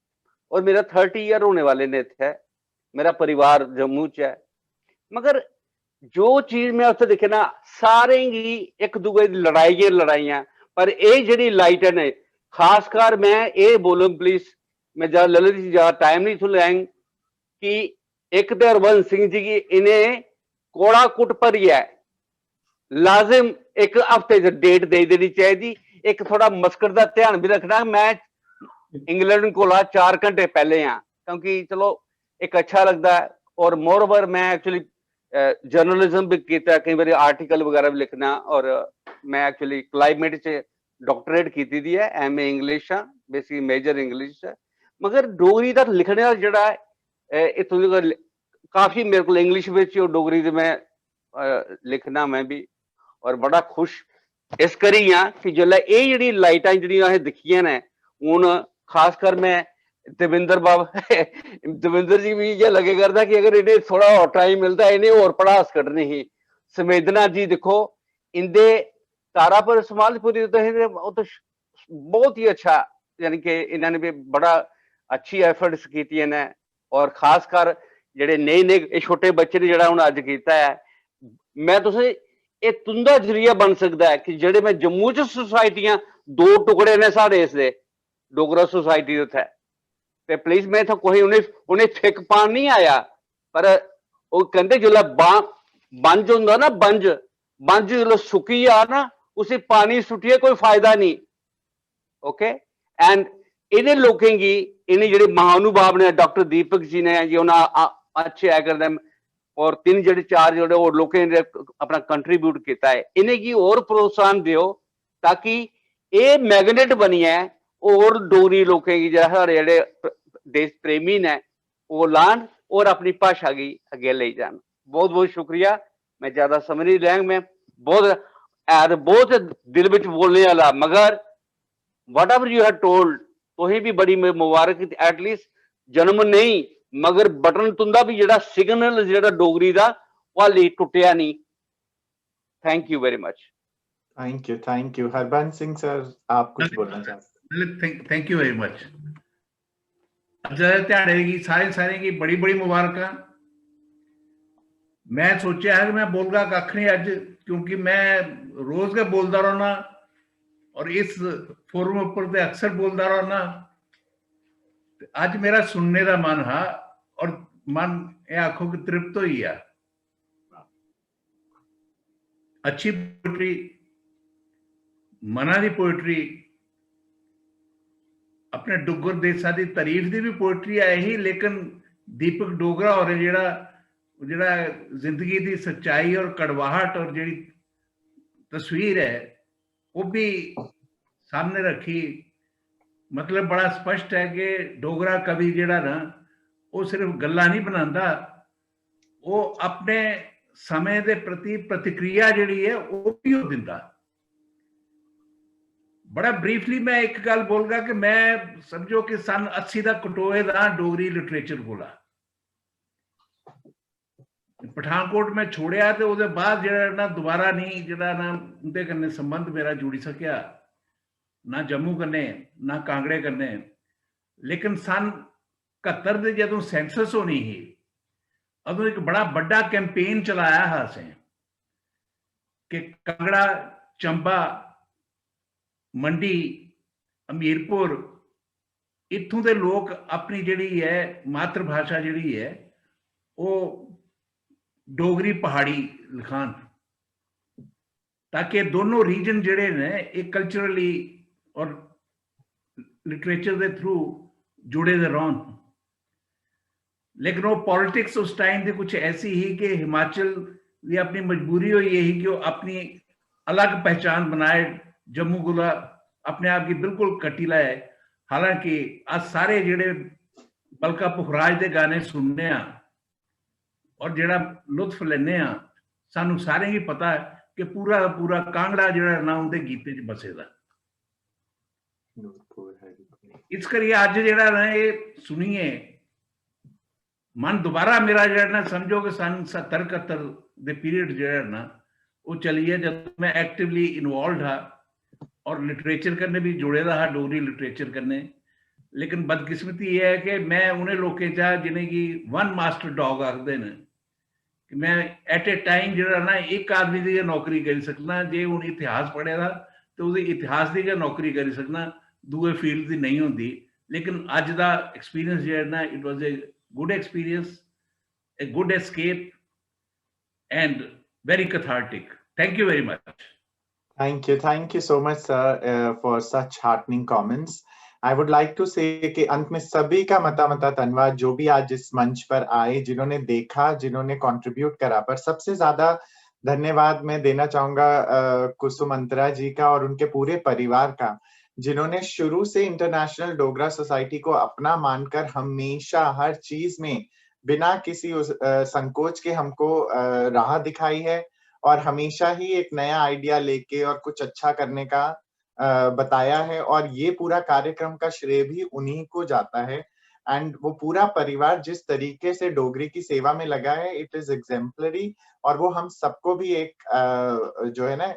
और मेरा thirty year होने वाले ने इत्थै, मेरा परिवार जम्मू च ऐ। मगर जो चीज मैं उत्थै दिक्खे ना, सारें गी इक दूए दी लड़ाई गै लड़ाइयां, पर एह् जेह्ड़ी लाइट न, खासकर मैं एह् बोलङ please, मैं ज्यादा ललित जी ज्यादा time नहीं इत्थूं लैङ कि इक ते हरबंस सिंह जी गी इ'नें कोड़ा कुट भरियै लाजिम इक हफ्ते च date देई देनी चाहिदी। इक थोड़ा मस्कट दा ध्यान भी रखना, मैं इंग्लैंड कोला चार घंटे पैह्ले आं, क्योंकि चलो इक अच्छा लगदा ऐ। और moreover मैं actually, अ, journalism भी कीता, केईं बारी article बगैरा भी लिखना, और मैं actually climate च doctorate कीती दी ऐ, M A English आं, basically major English ऐ। मगर डोगरी दा लिखने दा जेह्ड़ा ऐ, अ, एह् तुं'दे कोल काफी मेरे कोल English बिच और डोगरी दे मैं, अ, लिखना मैं भी, और बड़ा खुश इस करी आं कि जिसलै एह् जेह्ड़ी लाइटां जेह्ड़ियां असें दिक्खियां न, हून खासकर में देविंदर बाब देविंदर जी, मिगी इ'यै लग्गै करदा कि अगर इ'नें थोह्ड़ा होर टाइम मिलदा, इ'नें होर भड़ास कड्ढनी ही। संवेदना जी दिक्खो, इं'दे तारा पर समालपुरी तुसें ते ओह् ते बहुत ही अच्छा, यानी कि इ'नें बी बड़ा अच्छी एफर्ट्स कीतियां न। और खासकर जेह्ड़े नए नए एह् छोटे बच्चे ने जेह्ड़ा हून अज्ज कीता ऐ, में तुसें, एह् तुं'दा जरिया बन सकदा ऐ कि जेह्ड़े में जम्मू च सोसाइटियां दो टुकड़े ने साढ़े इस दे डोगरा सोसाइटी दे उत्थै, ते प्लीज में इत्थै कोई उ'नें उ'नें फिक पान निं आया, पर ओह् कहंदे जिसलै बां बंज होंदा ना, बंज बंज जिसलै सुक्की जा ना, उसी पानी सुट्टियै कोई फायदा निं। ओके, एंड इ'नें लोकें गी, इ'नें जेह्ड़े महानुभाव ने, डाक्टर दीपक जी ने, जी उ'नें अच्छे एकर दे और तिन्न जेह्ड़े चार जेह्ड़े होर लोकें ने अपना कंट्रीब्यूट कीता ऐ, इ'नेंगी होर प्रोत्साहन देओ, ताकि एह् मैग्नेट बनियै होर डोगरी लोकें गी, जेह्ड़ा साढ़े जेह्ड़े देश प्रेमी न, ओह् लान और अपनी भाशा गी अग्गें लेई जान। बहुत बहुत शुक्रिया। में ज्यादा समय निं लैंग, में बहुत है ते बहुत दिल बिच बोलने आह्ला, मगर whatever you have told, तुसें भी बड़ी मु- मुबारक, एटलीस्ट जन्म नेईं, मगर बटन तुं'दा बी जेह्ड़ा सिग्नल जेह्ड़ा डोगरी दा, ओह् हाली टुट्टेआ निं। Thank you very much. Thank you, thank you. Harbans Singh sir, आप कुछ बोलना चाहते हैं? Thank you very much. अज्ज दे ध्याड़े गी सारे सारें गी बड़ी बड़ी मुबारकां। मैं सोचेआ हा कि मैं बोलगा कक्ख नहीं अज्ज, क्योंकि मैं रोज गै बोलदा रौह्ना और इस फोरम उप्पर ते अक्सर बोलदा रौह्ना। ते अज्ज मेरा सुनने दा मन हा और मन, एह् आखो कि तृप्त होई गेआ। अच्छी पोएट्री, मना दी पोएट्री, अपने डुग्गर देसा दी तारीफ दी भी पोएट्री आई ही, लेकिन दीपक डोगरा होरें जेह्ड़ा, जेह्ड़ा जिंदगी दी सच्चाई और कड़वाहट और जेह्ड़ी तस्वीर ऐ, ओह् भी सामने रक्खी। मतलब, बड़ा स्पष्ट ऐ कि डोगरा कवि जेह्ड़ा ना, ओह् सिर्फ गल्लां निं बनांदा, ओह् अपने समें दे प्रति प्रतिक्रिया जेह्ड़ी ऐ, ओह् भी ओह् दिंदा। बड़ा ब्रीफली मैं इक गल्ल बोलगा कि मैं, समझो कि सन अस्सी दा कटोए दा डोगरी लिटरेचर कोला। पठानकोट मैं छोड़ेआ ते ओह्दे बाद जेह्ड़ा ना, दोबारा निं, जेह्ड़ा ना, उं'दे कन्नै संबंध मेरा जुड़ी सकेआ, ना जम्मू कन्नै, ना कांगड़े कन्नै। लेकिन सन कत्तर दे जदूं सेंसस होनी ही, अदूं इक बड़ा बड्डा कैंपेन चलाया हा असें कि कांगड़ा, चंबा, मंडी, हमीरपुर, इत्थूं दे लोक अपनी जेह्ड़ी ऐ, मातृभाशा जेह्ड़ी ऐ, ओह् डोगरी पहाड़ी लखान, ताकि दोनों रीजन जेह्ड़े न, एह् कल्चरली और लिटरेचर दे थ्रू जुड़े दे रौह्न। लेकिन ओह् पॉलिटिक्स उस टाइम दी कुछ ऐसी ही कि हिमाचल दी अपनी मजबूरी होई गेई ही कि ओह् अपनी अलग पहचान बनाए, जम्मू कोला अपने आप गी बिल्कुल कट्टी लाए। हालांकि अस सारे जेह्ड़े बलका पुखराज दे गाने सुनने आं और जेह्ड़ा लुत्फ लैने आं, सानू सारें गी पता ऐ कि पूरा दा पूरा कांगड़ा जेह्ड़ा ना, उं'दे गीतें च बसे दा। इस करियै अज्ज जेह्ड़ा ना, एह् सुनियै मन दोबारा मेरा जेह्ड़ा ना, समझो कि सन सत्तर कत्तर दे पीरियड जेह्ड़ा ना, ओह् चली गेआ, जद मैं एक्टिवली इन्वॉल्व हा और लिटरेचर कन्नै भी जुड़े दा हा, डोगरी लिटरेचर कन्नै। लेकिन बदकिस्मती एह् ऐ कि मैं उ'नें लोकें चा जि'नेंगी वन मास्टर डॉग आखदे न, कि मैं एट ए टाइम जेह्ड़ा ना, इक आदमी दी गै नौकरी करी सकना। जे हून इतिहास पढ़े दा, ते ओह्दे इतिहास दी गै नौकरी करी सकना, दूए फील्ड दी नेईं होंदी। लेकिन अज्ज दा एक्सपीरियंस जेह्ड़ा ना, it was a good experience, a good escape and very cathartic. Thank you very much. Thank you, thank you so much, sir, uh, for such heartening comments. I would like to say कि अंत में सभी का मता मता धन्यवाद, जो भी आज इस मंच पर आए, जिन्होंने देखा, जिन्होंने कंट्रीब्यूट करा। पर सबसे ज्यादा धन्यवाद मैं देना चाहूंगा, अ, कुसुम अंतरा जी का और उनके पूरे परिवार का, जिन्होंने शुरू से इंटरनेशनल डोगरा सोसाइटी को अपना मानकर हमेशा हर चीज में बिना किसी उस, अ, संकोच के हमको, अ, राह दिखाई है और हमेशा ही एक नया आइडिया लेके और कुछ अच्छा करने का बताया है। और ये पूरा कार्यक्रम का श्रेय भी उन्हीं को जाता है। एंड वो पूरा परिवार जिस तरीके से डोगरी की सेवा में लगा है, इट इज एग्जेम्पलरी। और वो हम सबको भी एक जो है ना,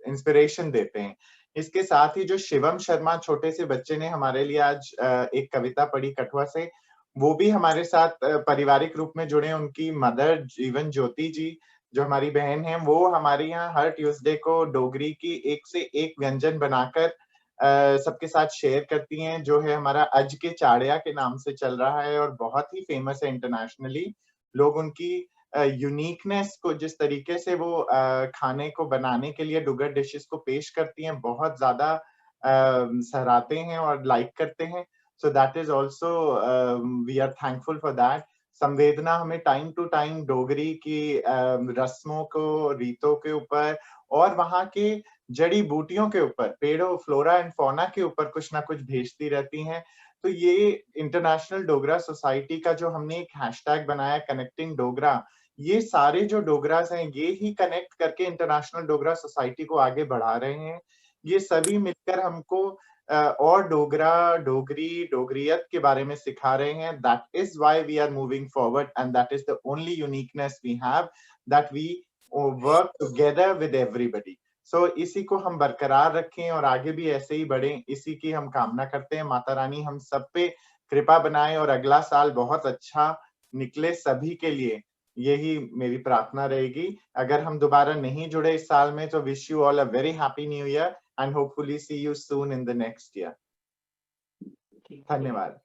इंस्पिरेशन देते हैं। इसके साथ ही जो शिवम शर्मा, छोटे से बच्चे ने हमारे लिए आज एक कविता पढ़ी कठुआ से, वो भी हमारे साथ पारिवारिक रूप में जुड़े। उनकी मदर जीवन ज्योति जी, जो हमारी बहन है, वो हमारे यहाँ हर ट्यूसडे को डोगरी की एक से एक व्यंजन बनाकर सबके साथ शेयर करती हैं, जो है हमारा अज के चाड़िया के नाम से चल रहा है और बहुत ही फेमस है इंटरनेशनली। लोग उनकी यूनिकनेस को, जिस तरीके से वो खाने को बनाने के लिए डुगर डिशेस को पेश करती हैं, बहुत ज्यादा सराहते हैं और लाइक करते हैं। So that is also, we are thankful for that. संवेदना हमें टाइम टू टाइम डोगरी की रस्मों को, रीतों के ऊपर और वहाँ के जड़ी बूटियों के ऊपर, पेड़ों, फ्लोरा एंड फौना के ऊपर कुछ ना कुछ भेजती रहती हैं। तो ये इंटरनेशनल डोगरा सोसाइटी का जो हमने एक हैशटैग बनाया, कनेक्टिंग डोगरा, ये सारे जो डोगरास हैं, ये ही कनेक्ट करके इंटरनेशनल डोगरा सोसाइटी को आगे बढ़ा रहे हैं। ये सभी मिलकर हमको और डोगरा, डोगरी, डोगरियत के बारे में सिखा रहे हैं। That is why we are moving forward and that is the only uniqueness we have, that we work together with everybody. So इसी को हम बरकरार रखें और आगे भी ऐसे ही बढ़ें, इसी की हम कामना करते हैं। माता रानी हम सब पे कृपा बनाए और अगला साल बहुत अच्छा निकले सभी के लिए, यही मेरी प्रार्थना रहेगी। अगर हम दोबारा नहीं जुड़े इस साल में, तो wish you all a very happy new year and hopefully see you soon in the next year. धन्यवाद।